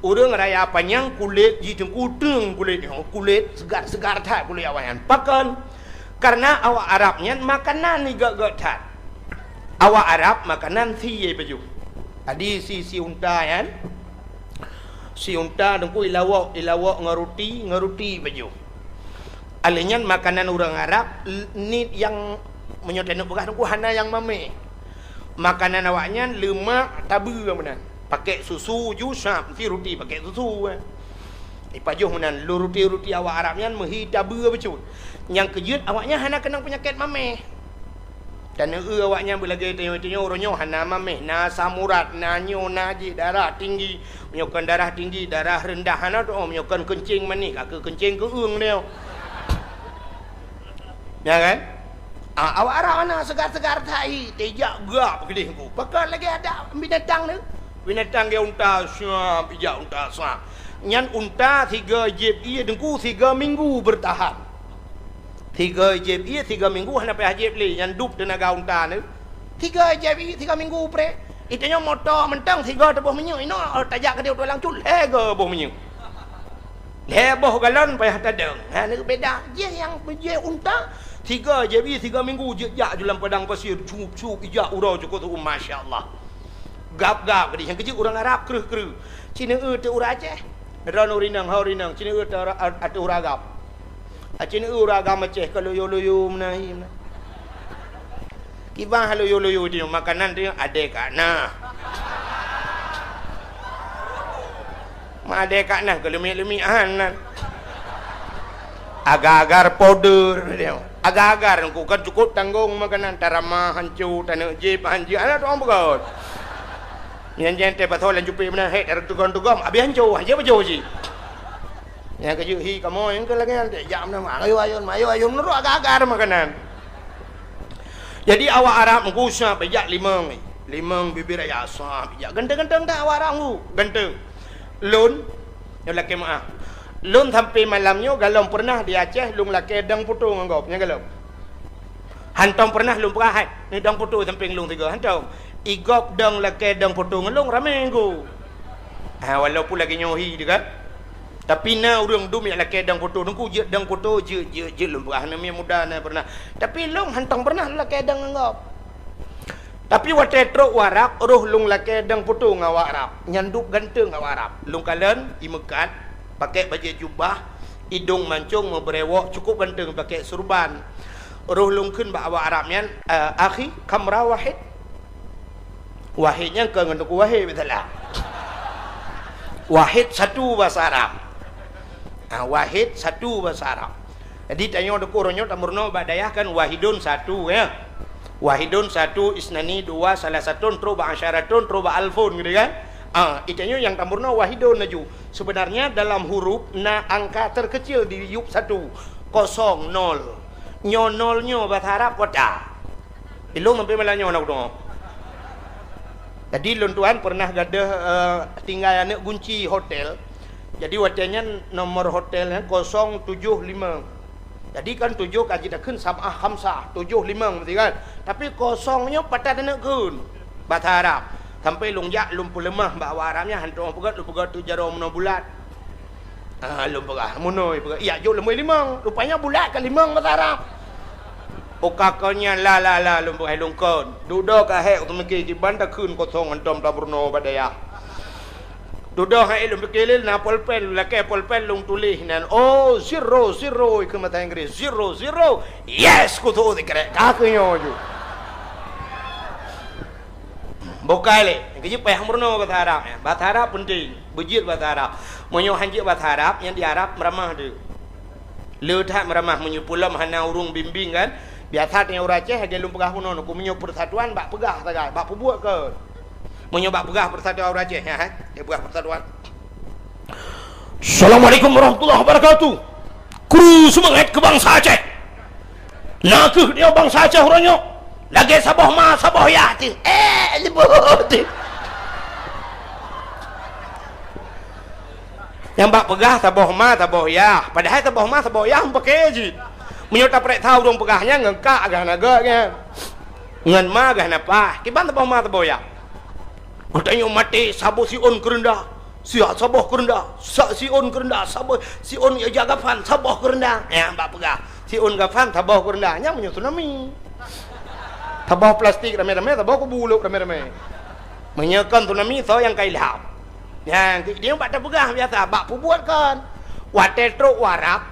Ureuëng raya panyang kulét jih teungku teueng kulét nyoe, kulét seugar-seugar that kulét awak nyan. Pakon? Kareuna awak Arab nyan makanan igét-gét that. Awak Arab makanan sie pajoh. Jadi si, si unta nyan, si unta teungku ilawok, ilawok ngon ruti, ngon ruti pajoh. Alheuh nyan makanan ureuëng Arab l-, niet nyang meunyoe taneuk peugah teungku hana nyang mameh. Makanan awaknyan leumak tabeue meunan. Pakèk susu ju sab, meusti ruti pakèk susu, eh. Ipajoh meunan, lôn ruti-ruti awak Arab nyan meuhi tabeue bacut. Nyang keujeuet awaknyan hana keunong peunyakét mameh. Taneuk awaknyan beulagée tanyoe-tanyoe uroe nyoe hana mameh, na asam urat, na nyoe, na jih, darah tinggi. Meunyoe kon darah tinggi, darah reundah hana teu'oh, meunyoe kon keuncing manéh, ka keuh keuncing keueung nyoe. Ya kan? Ah, awak Arab hana seugar-seugar that hi, teuh jak gak peukeudeh ku. Pakon lagée adak binatang tu. Binatang geu unta, siap ijak unta, siap. Nyan unta sigoe jieb ié Teungku, tiga minggu bertahan. Sigoe jieb ié tiga minggu hana payah jieb lé, nyan dub teunaga unta nyoe. Sigoe jieb ié tiga minggu preh. Itanyoe moto mantong sigoe teuboh minyeuk, inoe tajak keudeh u tulang cut, lhèe goe boh minyeuk. Lhèe boh galon payah tadong. Ha, nyoe beda. Jih nyang jih unta, sigoe jieb ié tiga minggu jeuet jak ju lam padang pasir, cup-cup ijak uroe cukôp tu'uem, masya Allah. Gab-gab keudeh nyang keujeuet ureueng Arab kreueh-kreueh. Ci neueu teuk ureueng Aceh. Droeneuh ureueng inong, ho ureueng inong, ci neueu teuk ateueh ureueng agam. Aci neueu ureueng agam Aceh ka loyo-loyo meunan hi meunan. Kiban loyo-loyo di makanan tu adé ka na. Ma adé ka na keu leumik-leumik han nan. Agar-agar powder dia. Agar-agar ku kan cukup tanggong makanan, tarama hanco, taneuk jép hanco, aneuk tuang beugöt. Nyan jan teuh pasoe lam cupet meunan, hek, tareutugon-tugon, abéh hanco, hanco beujôh cit. Nyang keujeuet hi kamoe nyang keu lagèe nyan, jak meunan, ayo, ayo, ayo, ayo, meunurot agar-agar makanan. Jadi awak Arab meugusa pijak limong, limong bibir raya sah pijak. Ganteng-ganteng dak awak Arab meugu, ganteng. Lôn, nyoe lakèe meu'ah. Lôn sampoe malam nyoe galom peureunah di Aceh lôn lakèe dong photo ngon gob, nyan galom. Hantong peureunah lôn peugah hai, ni dong photo sampéng lôn tiga, hantong. I gob dong lakèe dong photo ngon lôn ramé go. Ha, walaupun lagèe nyoe hi teuh kan. Tapi na ureueng dum nyang lakèe dong photo, Teungku jeuet dong photo, jeuet, jeuet, jeuet lôn peugah, aneuk miet muda na peureunah. Tapi lôn hantong peureunah lôn lakèe dong ngon gob. Tapi watèe trok u Arab, roh lôn lakèe dong photo ngon awak Arab. Nyan dub ganteng awak Arab. Lôn kalon, imeukat, pakèk bajèe jubah, idong mancong, meubrewok, cukup ganteng, pakèk surban. Roh lôn kheun bak awak Arab nyan, "Eh, akhi, kam ra wahid?" Wahid nyan kon ngon Teungku Wahid, biasalah. Wahid satu bahasa Arab. Ah, wahid satu bahasa Arab. Jadi, tanyoe Teungku uroe nyoe tameurunoe bak dayah kan wahidun satu, ya. Wahidun satu, isnani dua, salasatun, trok bak asyaratun, trok bak alfun, gitu kan? Ah, itanyoe nyang tameurunoe wahidun laju. Sebenarnya dalam huruf na angka terkecil di yup satu, kosong, nol. Nyoe nol nyoe bahasa Arab kota. Ilôn sampai malam nyoe na kudeungoe. Jadi lôn tuan pernah gadoh, eh, tinggai aneuk gunci hotel. Jadi watèe nyan nomor hotel nyan kosong tujoh lima. Jadi kan tujoh ka jitakheun sab'ah khamsah, tujoh limong mesti kan. Tapi kosong nyoe pat that aneuk kheun. Bahasa Arab. Sampai lôn jak lôn peuleumah bak awak Arab nyan, hantom peugah lôn peugah tu jaroe meunoe bulat. Ah, lôn peugah, meunoe peugah, "Yak jok leumoi limong." Rupanya bulat ka limong bahasa Arab. Uka kon nyan la, la, la, lôn peugah lôn kon. Dudoe ka hék, teumiki kiban takheun kosong hantom tameurunoe bak dayah. Dudoe hai lôn pike lé na polpen, lakèe polpen lôn tuléh nan, "Oh, zero, zero," keu mata Inggris, "Zero, zero, yes," kutu sikrek. Ka keu nyoe ju. Bukai lé, keujeuet payah meurunoe bahasa Arab, ya. Bahasa Arab penting, beujeuet bahasa Arab. Meunyoe han jeuet bahasa Arab, nyang di Arab meuramah teuh. Le that meuramah, meunyoe peulom hana ureueng bimbing kan. Biasa teuh ureueng Aceh, lagèe lôn peugah bunoe, ku meunyoe persatuan bak peugah sagai, bak peubuet kon. Meunyoe bak peugah persatuan ureueng Aceh, ya, ha? Dia peugah persatuan. Assalamualaikum warahmatullahi wabarakatuh. Kru seumangat keu bansa Aceh. Na kheueh dia bansa Aceh uroe nyoe. Lagèe saboh ma, saboh yah teuh. Eh, leubeh teuh. Nyang bak peugah saboh ma, saboh yah. Padahai saboh ma, saboh yah meupaké jih. Meunyoe tapareksa ureueng peugah nyan ngon kak gah na gèt nyan. Ngon ma gah na pah. Kiban saboh ma, saboh yah. Geutanyoe maté saboh siôn keureundah, siat saboh keureundah, sa-, siôn keureundah, saboh siôn ija gafan, saboh keureundah. Nyang bak peugah, siôn gafan, saboh keureundah. Nyan meunyoe tsunami. Saboh plastik ramé-ramé, saboh kubu lôk ramé-ramé. Meunyoe kon tsunami, soe nyang ka ilham? Nyan, di-, di bak tapeugah biasa, bak peubuet kon. Watèe trok u Arab,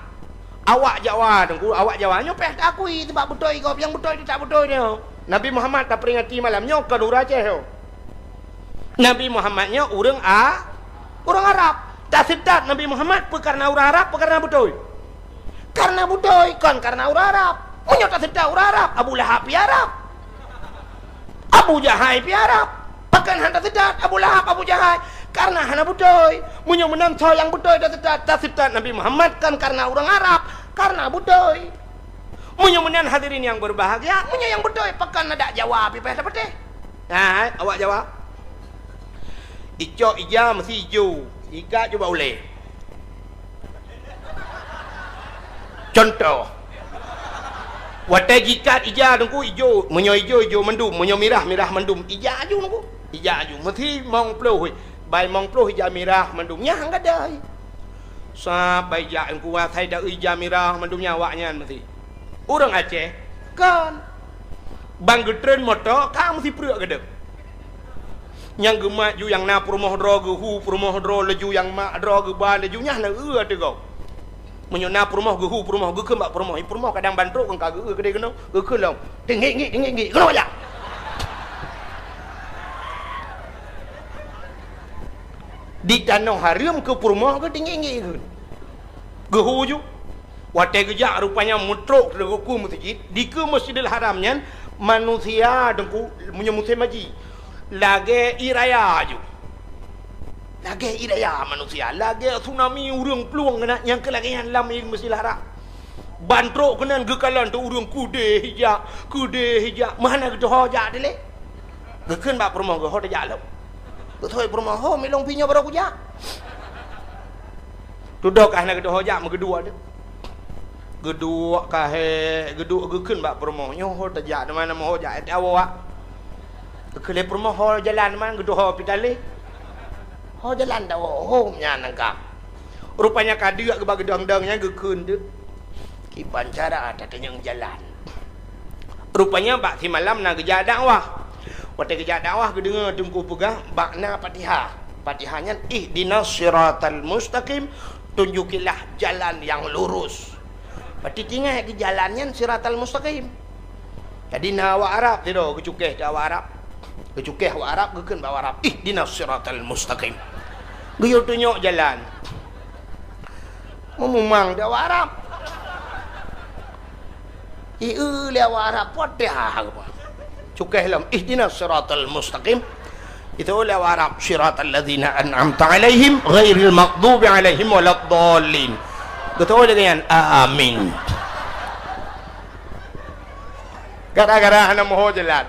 awak Jawa, Teungku, awak Jawa nyoe payah taakui, sabab beutôi gob, nyang beutôi teutab beutôi nyoe. Nabi Muhammad taperingati malam nyoe kon ureueng Aceh nyoe. Nabi Muhammad nyoe ureueng A-, ureueng Arab. Taseutôt Nabi Muhammad peu kareuna ureueng Arab, peu kareuna beutôi? Kareuna beutôi, kon kareuna ureueng Arab. Meunyoe taseutôt ureueng Arab, Abu Lahab pih Arab. Abu Jahai pih Arab. Pakon hana taseutôt Abu Lahab, Abu Jahai? Kareuna hana beutôi. Meunyoe meunan soe nyang beutôi taseutôt, taseutôt Nabi Muhammad kon kareuna ureueng Arab, kareuna beutôi. Meunyoe meunan hadirin nyang berbahagia, meunyoe nyang beutôi, pakon adak Jawa pih payah tapatéh? Hai, awak Jawa. Icok ija meusi ijo, ikat ju bak ulèe. Cuntoh, watèe jikat ija teungku ijo, meunyoe ijo, ijo mandum, meunyoe mirah, mirah mandum, ija aju teungku. Ija aju, meusi mong ploh, bai mong ploh ija mirah mandum, nyang gadai. Sab bai jak teungku asai da ija mirah mandum nyan awaknyan meusi. Ureueng Aceh, kon. Ban geutreun moto ka meusipreuk geudeuh. Nyang geumat ju nyang na peurumoh droe geuhu peurumoh droe laju nyang mak droe geuba laju nyang na eu ateueh gob. Meunyoe na peurumoh geuhu peurumoh geukheun bak peurumoh, i peurumoh kadang ban trok kon ka geu-eu keudeh keunoe, geukheun lom. Teungiek-ngiek, teungiek-ngiek, keunoe jak. Di tanoh hareuem keu peurumoh geuteungiek-ngiek kheun. Geuhu ju. Watèe geujak rupanya meutrok teungku meuseujid, dikeue Masjidil Haram nyan manusia teungku meunyoe musém haji lagèe ié raya ju. Lagèe ié raya manusia, lagèe tsunami ureueng plueng keunan nyang keu lagèe nyan lam Masjidil Haram. Ban trok keunan geukalon teuk ureueng keudeh ijak, keudeh ijak, meuhana geuteuho jak dilèe. Geukheun bak peurumoh geuh, "Ho tajak lom." Geuteuho peurumoh, "Ho, milong pih nyoe barô kujak." Tudoh ka hana geuteuho jak meugeudua teuk. Geuduek ka hék, geuduek geukheun bak peurumoh, "Nyoe ho tajak, di mana meuho jak, eh, tawoe, Wak." Geukheun lé peurumoh, "Ho jalan di mana?" Geuteuho pih talé. "Ho jalan tawoe, ho nyan nangka." Rupanya ka deuk geuba geudong-dong nyan geukheun teuk. Kiban cara tatanyong jalan. Rupanya bak simalam na geujak dakwah. Watèe geujak dakwah geudeungoe teungku peugah bak na Fatihah. Fatihah nyan, "Ihdinas siratal mustaqim," tunjukilah jalan yang lurus. Berarti tinggai keu jalan nyan siratal mustaqim. Jadi na awak Arab sidroe geucukeh keu awak Arab. Geucukeh awak Arab, geukheun bak awak Arab, "Ihdinas siratal mustaqim." Geuyue tunyok jalan. Meumumang di awak Arab. Ieu lé awak Arab, "Fatihah apa?" Cukeh lom, "Ihdinas siratal mustaqim." Itu lé awak Arab, "Siratal ladzina an'amta 'alaihim, ghairil maghdubi 'alaihim waladdallin." Geutôi lagèe nyan, "Amin." Gara-gara hana meuho jalan.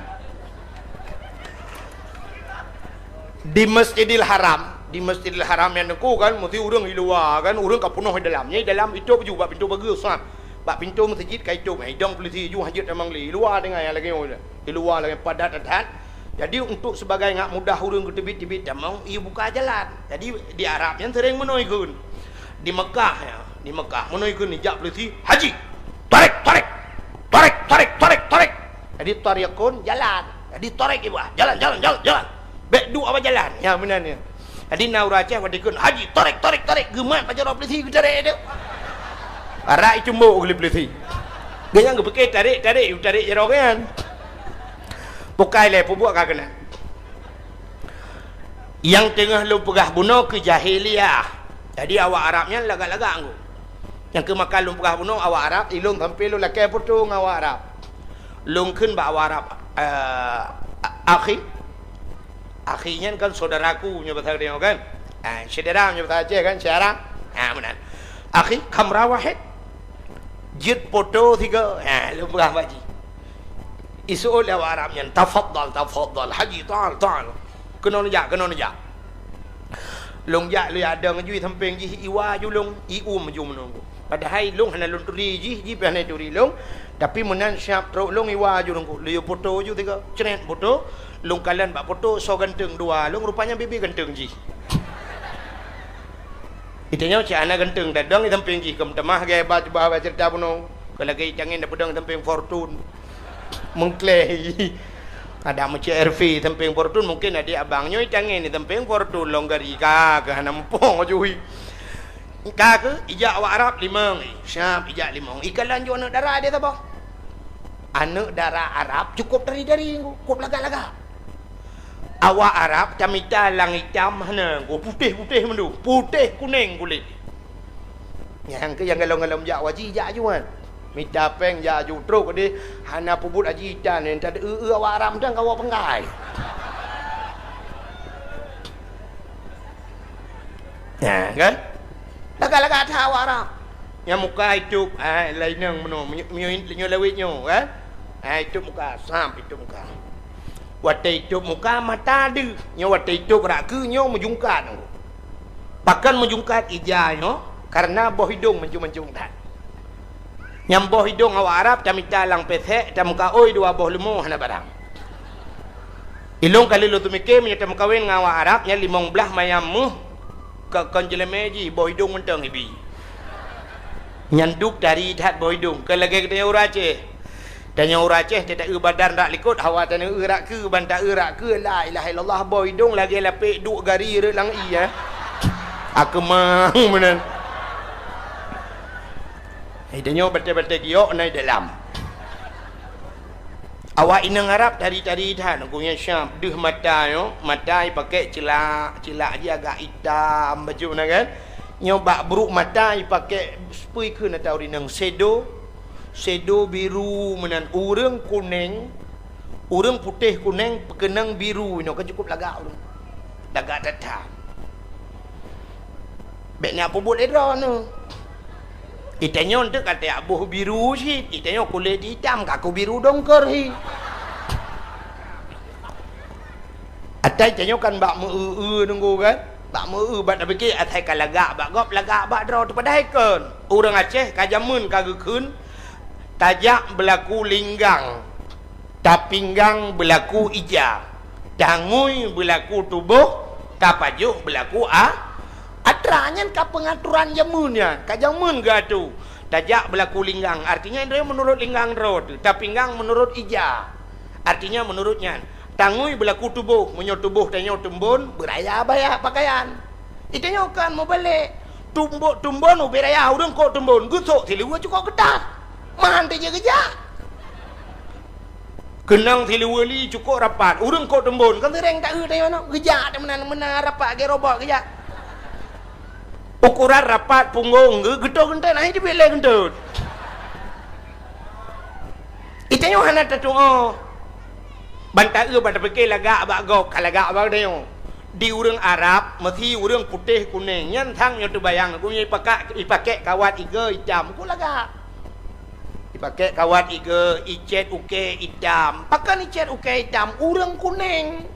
Di Masjidil Haram, di Masjidil Haram nyan teungku kan, meusti ureueng i luwa kan, ureueng ka peunoh i dalam. Nyan i dalam itôb ju bak pintoe bageue, sat. Bak pintoe meuseujid ka itôb, idong peulisi ju hanjeuet tamong lé. I luwa teungoh nyang lagèe nyoe, i luwa lagèe padat that. Jadi, untuk sebagai ngak mudah ureueng geuteubiet-teubiet tamong, ibuka jalan. Jadi, di Arab nyan sering meunoe ikheun. Di Mekah, ya, di Mekah, meunoe ikheun jak peulisi, "Haji, tarek, tarek, tarek, tarek, tarek, tarek." Jadi, tariqun, jalan. Jadi, tarek ibu, ah, jalan, jalan, jalan, jalan. Bèk duek bak jalan. Ya, meunan nyan. Jadi, na ureueng Aceh watèe ikheun, "Haji, tarek, tarek, tarek." Geumat bak jaroe peulisi geutarek teuk. Parak icumbok lé peulisi. Geuhnyan geupike tarek, tarek, tarek jaroe geuhnyan. Pukai lé, peubuet ka keunan. Nyang teungoh lôn peugah bunoe keu jahiliyah. Jadi, awak Arab nyan lagak-lagak ngon. Nyang keu maka lôn peugah bunoe awak Arab, ilôn sampoe lôn lakèe photo ngon awak Arab. Lôn kheun bak awak Arab, eh, a-, akhi. Akhi nyan kan saudaraku nyoe basa geutanyoe kan. Ah, syedara nyoe basa Aceh kan, syedara. Ah, meunan. "Akhi, kamera wahid." Jeuet photo sigoe. Ah, lôn peugah bak jih. Iseuôt lé awak Arab nyan, "Tafadhal, tafadhal, Haji, ta'al, ta'al." Keunoe neujak, keunoe neujak. Lôn jak, lôn jak dong ju i sampéng jih, iwa ju lôn, ium ju meunoe. Padahai lôn hana lôn turi jih, jih pih hana turi lôn. Tapi meunan siap trok lôn iwa ju lôn, lôn yue photo ju tiga. Cret photo, lôn kalon bak photo soe ganteng dua lôn, rupanya bibi ganteng jih. Geutanyoe cit hana ganteng, tadong i sampéng jih, keu meutamah gaya ba cuba ba ceurita bunoe. Keu lagèe tangen tapeudong i sampéng Fortune. Meuklèe. Ada meucék R V sampéng Fortune, mungkin adik abang nyoe tangen i sampéng Fortune lôn gari ka keu hana muphom jui. Ka keu ijak awak Arab limong, eh, siap ijak limong. Ikalon ju aneuk dara di saboh. Aneuk dara Arab cukup dari-dari, cukup lagak-lagak. Awak Arab tamita lang itam hana, putéh-putéh mandum, putéh kunéng kulét. Nyang keu nyang galom-galom jak haji jak ju nyan. Mita péng jak ju trok deh, hana peubuet haji tan, nyan tadeu-eu awak Arab dan kawa penggai. Nah, kan? Lagak-lagak that awak Arab. Nyang muka itôb, ah, laineng meunoe, meunyoe, meunyoe, meunyoe lawét nyoe, kan? Ah, itôb muka, sam itôb muka. Watée itôb muka, mata deuh. Nyoe watée itôb rak keue, nyoe meujungkat. Pakon meujungkat ija nyoe? Kareuna boh idong mancung-mancung that. Nyang boh idong awak Arab tamita lam pesek, tameukaôi dua boh leumo, hana barang. Ilôn ka lheueh lôn teumike, meunyoe tameukawen ngon awak Arab, nyan limong blaih manyam méuh ka kon jeuleumé jih, boh idong mantong ibi. Nyan duek tari that boh idong, kon lagée geutanyoe ureuëng Aceh. Tanyoe ureuëng Aceh, teuta eu badan rak likot, hawa tanyoe eu rak keue, ban ta eu rak keue, la ilaha illallah, boh idong lagée lapek duek gari rot lam ié, eh. Akeumang meunan. Hai tanyoe batée-batée giok na i dalam. Awak inong Arab tari-tari that, gobnyan syab deuh mata nyoe, mata ipakék ceulak, ceulak jih agak itam bacut na kan. Nyoe bak brok mata ipakék spui kheun atau rineng sedo, sedo biru meunan, ureuëng kuneng, ureuëng putéh kuneng peukeunong biru inoe kan cukup lagak ureuëng. Lagak that-that. Bék na peubuet lé droeneuh. Itanyoe teuk ka tajak boh biru cit, itanyoe kulét itam ka kubiru dongker hi. Atai tanyoe kan bak meu-eu-eu nunggu kan? Bak meu-eu bak tapike asai ka lagak bak gob, lagak bak droe teupadahai kon. Ureuëng Aceh ka jameun ka geukheun tajak beulaku linggang. Tapinggang beulaku ija, tangui beulaku tuboh, tapajoh beulaku a-, atra. Nyan ka peungatoran jameun nyan, ka jameun geuatô. Tajak beulaku linggang, artinya droe meunurot linggang droe teuh, tapinggang meunurot ija, artinya meunurot nyan. Tangui beulaku tuboh, meunyoe tuboh tanyoe teumbon, beuraya baya pakaian. Itanyoe kan meubalek. Tumbok tumbon ubé raya ureuëng kok teumbon, geusok siluweue cukok keutat. Meuhan teujeuet geujak. Keunong siluweue li cukok rapat, ureuëng kok teumbon, kan seuréng ta-eu tanyoe nyoe, geujak teuk meunan, meunan rapat lagée robot geujak. Ukoran rapat punggong geu-, geutot geuntot, nah, itu bileh geuntot. Itanyoe hana tatuoh. Ban ta-eu ban tapike lagak bak gob, ka lagak bak tanyoe. Di ureuëng Arab, meusi ureuëng putéh kuneng, nyan sang nyoe teubayang, gobnyan ipakak, ipakék kawat igoe itam, kok lagak. Ipakék kawat igoe, icét ukée itam. Pakon icét ukée itam? Ureuëng kuneng.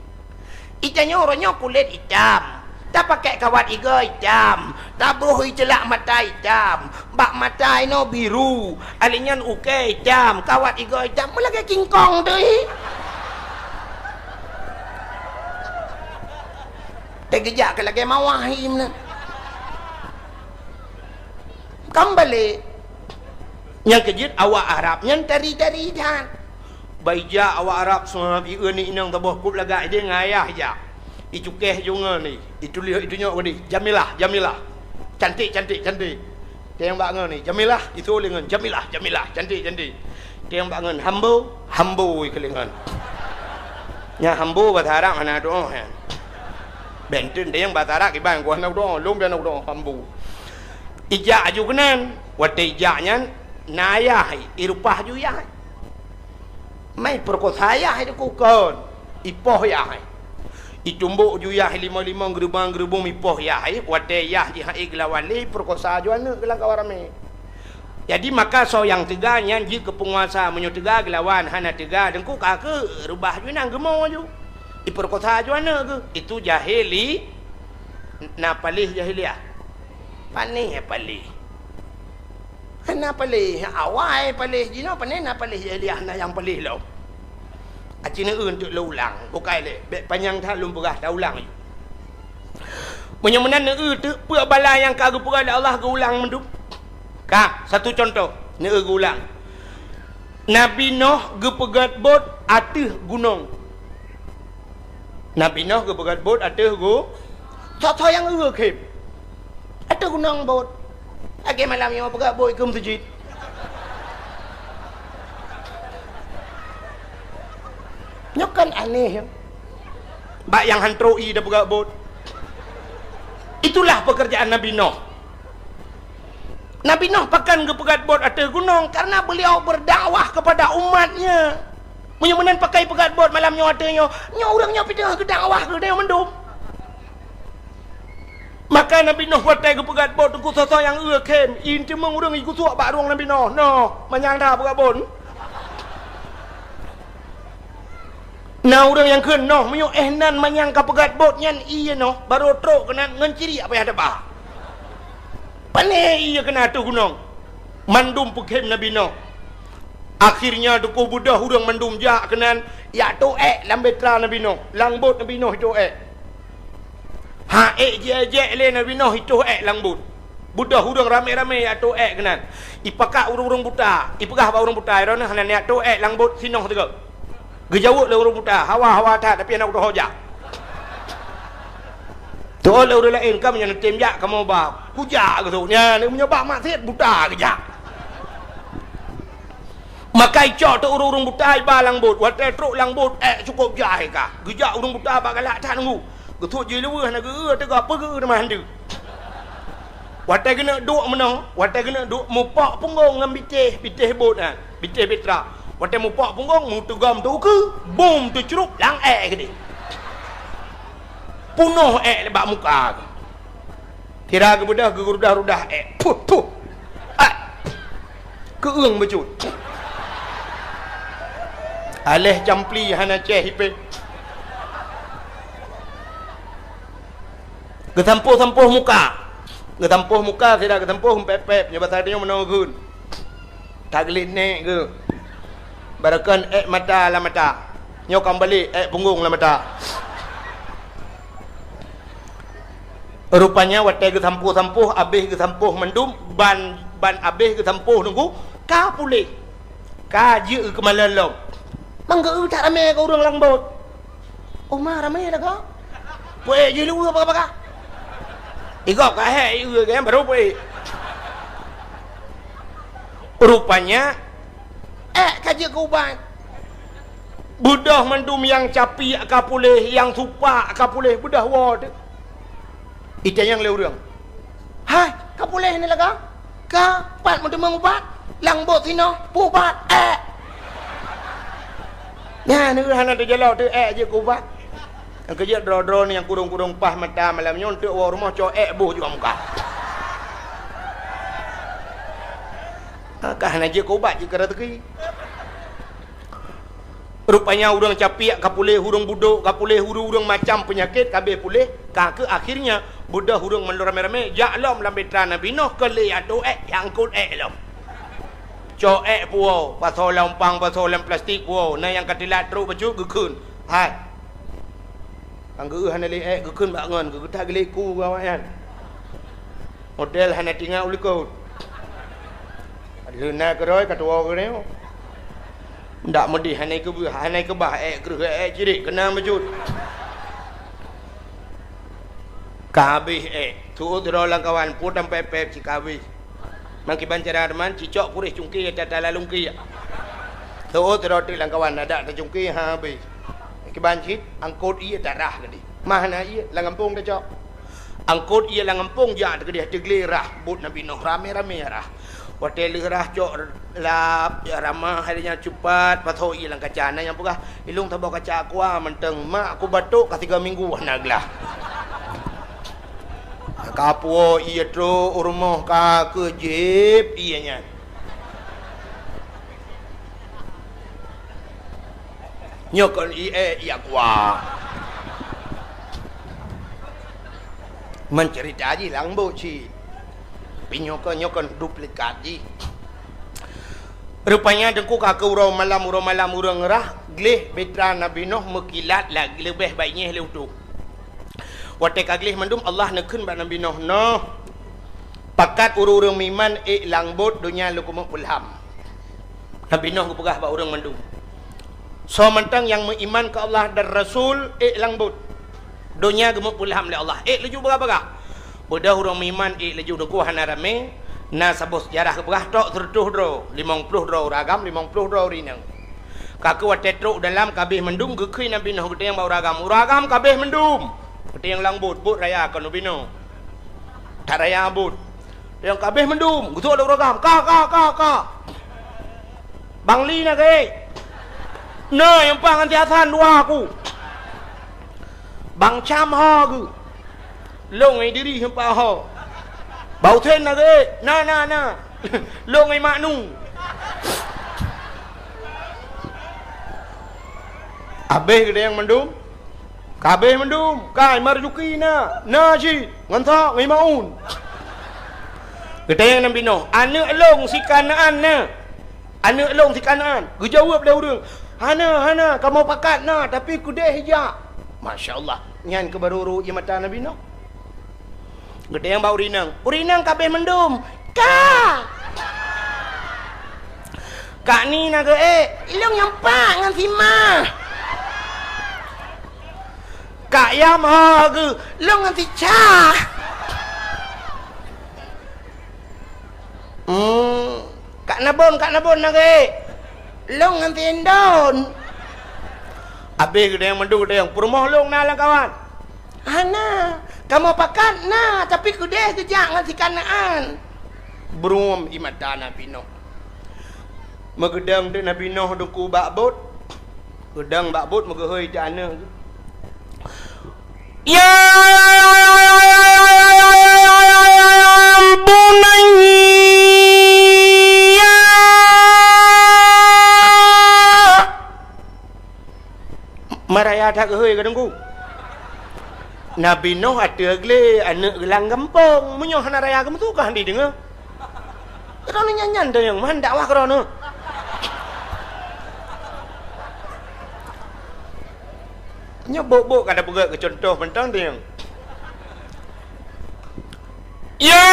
Itanyoe uroe nyoe kulét itam, tapakék kawat igoe itam, tabroh iceulak mata itam, bak mata inoe biru, alèh nyan ukée itam, kawat igoe itam, meulagée kingkong teuh hi. Teugeujak keu lagée mawah hi meunan. Kan balek. Nyang keujeuet awak Arab nyan tari-tari that. Baija awak Arab seumab ieu ni inong saboh kup lagak ideh ngon ayah ija. Icukéh ju ngon ni, ituléh itunyok geude, Jamilah, Jamilah. Cantik, cantik, cantik. Teueng bak ngon ni, Jamilah, itu lé ngon, Jamilah, Jamilah, cantik, cantik. Teueng bak ngon, Hambo, Hambo ikeu lé ngon. Nya Hambo bahasa Arab hana tuoh nyan. Benten teueng bahasa Arab kiban ku hana tuoh, lom pian tuoh Hambo. Ijak aju keunan, watée ijak nyan na ayah, irupah ju yah. Mai peurekosa yah itu kukon, ipoh yah. Itumbok ju yah limong-limong geurubong-geurubong ipoh yah, watée yah jihai geulawan lé peurekosa ju aneuëk geulang kawan ramé. Jadi maka soe nyang teuga nyan jeuet keu peunguasa, meunyoe teuga geulawan, hana teuga deungku ka keu reubah ju inang geumo ju. Ipeurekosa ju aneuëk geuh, itu jahili na paléh jahiliah. Panéh paléh. Hana paléh, awai paléh jinoe, panéh na paléh jahiliah na nyang paléh lom. Aci neueu teuk lôn ulang, bukai lé, bék panyang that lôn peugah, ta ulang. Meunyoe meunan neueu teuk peue bala nyang ka geupeugah lé Allah geuulang mandum. Ka, satu contoh, neueu geuulang. Nabi Noh geupeugét bot ateueh gunong. Nabi Noh geupeugét bot ateueh gu-, soe-soe nyang eu khém. Ateueh gunong bot. Lagée malam nyoe peugét bot ikeue meuseujid. Nyoe kan aneh, ya. Bak nyang han trok ie da peugét bot. Itulah pekerjaan Nabi Noh. Nabi Noh pakon geupeugét bot ateueh gunong? Karena beliau berdakwah kepada umatnya. Meunyoe meunan pakon peugét bot malam nyoe ateueh nyoe, nyoe ureuëng nyoe pih teungoh geudakwah keu geutanyoe mandum. Maka Nabi Noh watée geupeugét bot teungku soe-soe nyang eu khém, ie teumeung ureuëng igusok bak rueng Nabi Noh. Noh, manyang that peugét bot. Na ureuëng nyang kheun noh, meunyoe éh nan manyang ka peugét bot nyan ié noh, barô trok keunan ngon ciriek payah teuba. Pané ié keunan ateueh gunong. Mandum peukhem Nabi Noh. Akhirnya teupeu beudôh ureuëng mandum jak keunan, jak tôk ék lam bahtera Nabi Noh, lam bot Nabi Noh tôk ék. Ha ék jijak lé Nabi Noh itôh ék lam bot. Beudôh ureuëng ramé-ramé jak tôk ék keunan. Ipakat ureuëng-ureuëng buta, ipeugah bak ureuëng buta, "Droeneuh hana neujak tôk ék lam bot sinoh sigoe." Geujaweueb lé ureuëng buta, "Hawa, hawa that, tapi hana kutoh jak." Teuôt lé ureuëng laén, "Kamoe nyan neutem jak, kamoe ba kujak geusôk nyan, meunyoe bak maksiet buta geujak." Maka icok teuk ureuëng-ureuëng buta iba lam bot. Watée trok lam bot, ék cukôp jai ka. Geujak ureuëng buta bak galak that nunggu. Geusôk jih leuweuh hana geu-eu teuga, peugeu teuma handeue. Watée geuneuk duek meunoe, watée geuneuk duek mupok punggong ngon bitéh, bitéh bot nyan, bitéh bahtera. Watée mupok punggong, meuteugom teukeue, bom teucrup lam ék keudeh. Punoh ék bak muka. Sira geubeudôh geurudah-rudah ék. Puh, puh. Ai. Keueung bacut. Aléh campli hana céh ipéh. Geusampôh-sampôh muka. Geusampôh muka sira geusampôh pép-pép nyoe basa tanyoe meunoe geukheun. That gleh nék geuh. Barokon ék mata lam mata. Nyoe ka meubalek ék punggong lam mata. Rupanya watée geusampôh-sampôh, abéh geusampôh mandum, ban, ban abéh geusampôh nunggu, ka puléh. Ka jeuet keumalon lom. Mang geu-eu that ramé keu ureuëng lam bot. Oma ramé lagoe. Puék jih leuweue baka-baka. Igob ka hék ieu geuh barô puék. Rupanya, ék ka jeuet keu ubat. Beudôh mandum nyang capiek ka puléh, nyang supak ka puléh, beudôh woe teuk. Itanyong lé ureuëng, "Hai, ka puléh ni lagoe? Ka pat meuteumeung ubat? Lam bot sinoe, peuubat ék." Nyan hana teujalok teuk ék jeuet keu ubat. Nyang keujeuet droe-droe nyang kurong-kurong paih mata malam nyoe teuk woe rumoh cok ék boh juga muka. Ka hana jeuet keu ubat jeuet keu raseuki. Rupanya ureuëng capiek ka puléh, ureuëng budok ka puléh, ureuëng-ureuëng macam peunyakét ka abéh puléh, ka keuh akhirnya beudôh ureuëng mandum ramé-ramé jak lom lam bahtera Nabi Noh keu lé atô ék, jak angkot ék lom. Cok ék puwoe, pasoe lam umpang, pasoe lam plastik puwoe, na nyang ka teulat trok bacut geukheun. Hai. Nyang geu-eu hana lé ék geukheun bak ngon, geugeutak geuléku keu awaknyan. Model hana tingat u likot. Leuna keurôi ka tuwoe keudeh. Ndak meudeh hana keubah, hana keubah ék kreueh ék cirek keunan bacut. Ka habéh ék. Tuôt droe lam kawan, pue tampéb-péb cit ka habéh. Mangkiban cara teuma cicok puréh cungké tata lalungké. Tuôt droe teuk lam kawan adak tacungké ha habéh. Mangkiban cit angkot ié tarah keudeh. Mah na ié lam gampông tacok. Angkot ié lam gampông jak teukeudeh teuglé rah bot Nabi Noh ramé-ramé rah. Watée lheueh rah cok lap, jak ramah hai nyan cupat pasoe ié lam kaca. Na nyang peugah, "Ilong saboh kaca aqua mantong, mak kubatok ka tiga minggu hana glah." Ka puwoe ié trok u rumoh ka keuh jieb ié nyan. Nyoe kon ié, ié aqua. Mencerita jih lam bot cit. Tapi nyoe kon, nyoe kon duplikat jih. Rupanya teungku ka keuh uroe malam, uroe malam ureuëng rah gleh bahtera Nabi Noh meukilat lagée leubeh baik nyeh lé utoe. Watée ka gleh mandum Allah neukheun bak Nabi Noh, "Noh, pakat ureuëng-ureuëng meuiman ék lam bot donya lôn keumeuk peulham." Nabi Noh geupeugah bak ureuëng mandum, "Soe mantong nyang meuiman keu Allah dan Rasul ék lam bot. Donya geumeupeulham lé Allah, ék laju bagah-bagah." Beudôh ureuëng meuiman ék laju teungku hana ramé, na saboh seujarah geupeugah trok seureutôh droe, limong ploh droe ureuëng agam, limong ploh droe ureuëng inong. Ka keuh watée trok u dalam ka habéh mandum geukheun Nabi Noh geutanyong bak ureuëng agam, "Ureuëng agam ka habéh mandum?" Geutanyong lam bot, bot raya kon Nabi Noh. That raya bot. Nyang ka habéh mandum, geusok lé ureuëng agam, "Ka, ka, ka, ka." "Bang Li na keuh?" "Na, nyang pah ngon si Hasan dua aku." "Bang Cam ho keuh?" "Lôn ngon Idris nyang pah ho." "Bang Husen na keuh?" "Na, na, na." "Lôn ngon Mak Nu." Abéh geutanyoe mandum? Ka abéh mandum. Kai, Marzuki na. Na cit. Ngon sa, ngon Maun. Geutanyong Nabi Nuh, "Aneuk lôn si Kanaan na? Aneuk lôn si Kanaan?" Geujaweueb lé ureuëng, "Hana, hana, kamoe pakat na, tapi keudeh jak." Masya Allah. Nyan keuh barô rhot ie mata Nabi Nuh. Geutanyong bak ureuëng inong, "Ureuëng inong, ka abéh mandum?" "Ka." "Kak ni na geuék?" "Lôn nyang pat ngon si ma." "Kak yam ho geuh?" "Lôn ngon si ca." "Hmm, Kak Nabon, Kak Nabon na geuék?" "Lôn ngon si Indon." Abéh geutanyong mandum, geutanyong, "Peurumoh lôn na lamkawan?" "Hana, kamoe pakat na, tapi keudeh geujak ngon si Kanaan." Bruem ie mata Nabi Nuh. Meugeudong teuk Nabi Nuh teungku bak bot. Geudong bak bot, meugeuhôi teuk aneuk. "Ya bunayya." Maraya that geuhôi ka teungku. Nabi Nuh ateueh glé, aneuk geuh lam gampông. Meunyoe hana raya geumeutugaih di deungoe. Droeneuh nyan-nyan teunyong man dakwah keudroeneuh. Nyoe bok-bok ka tapeugét keu cuntoh mantong teunyong. Ya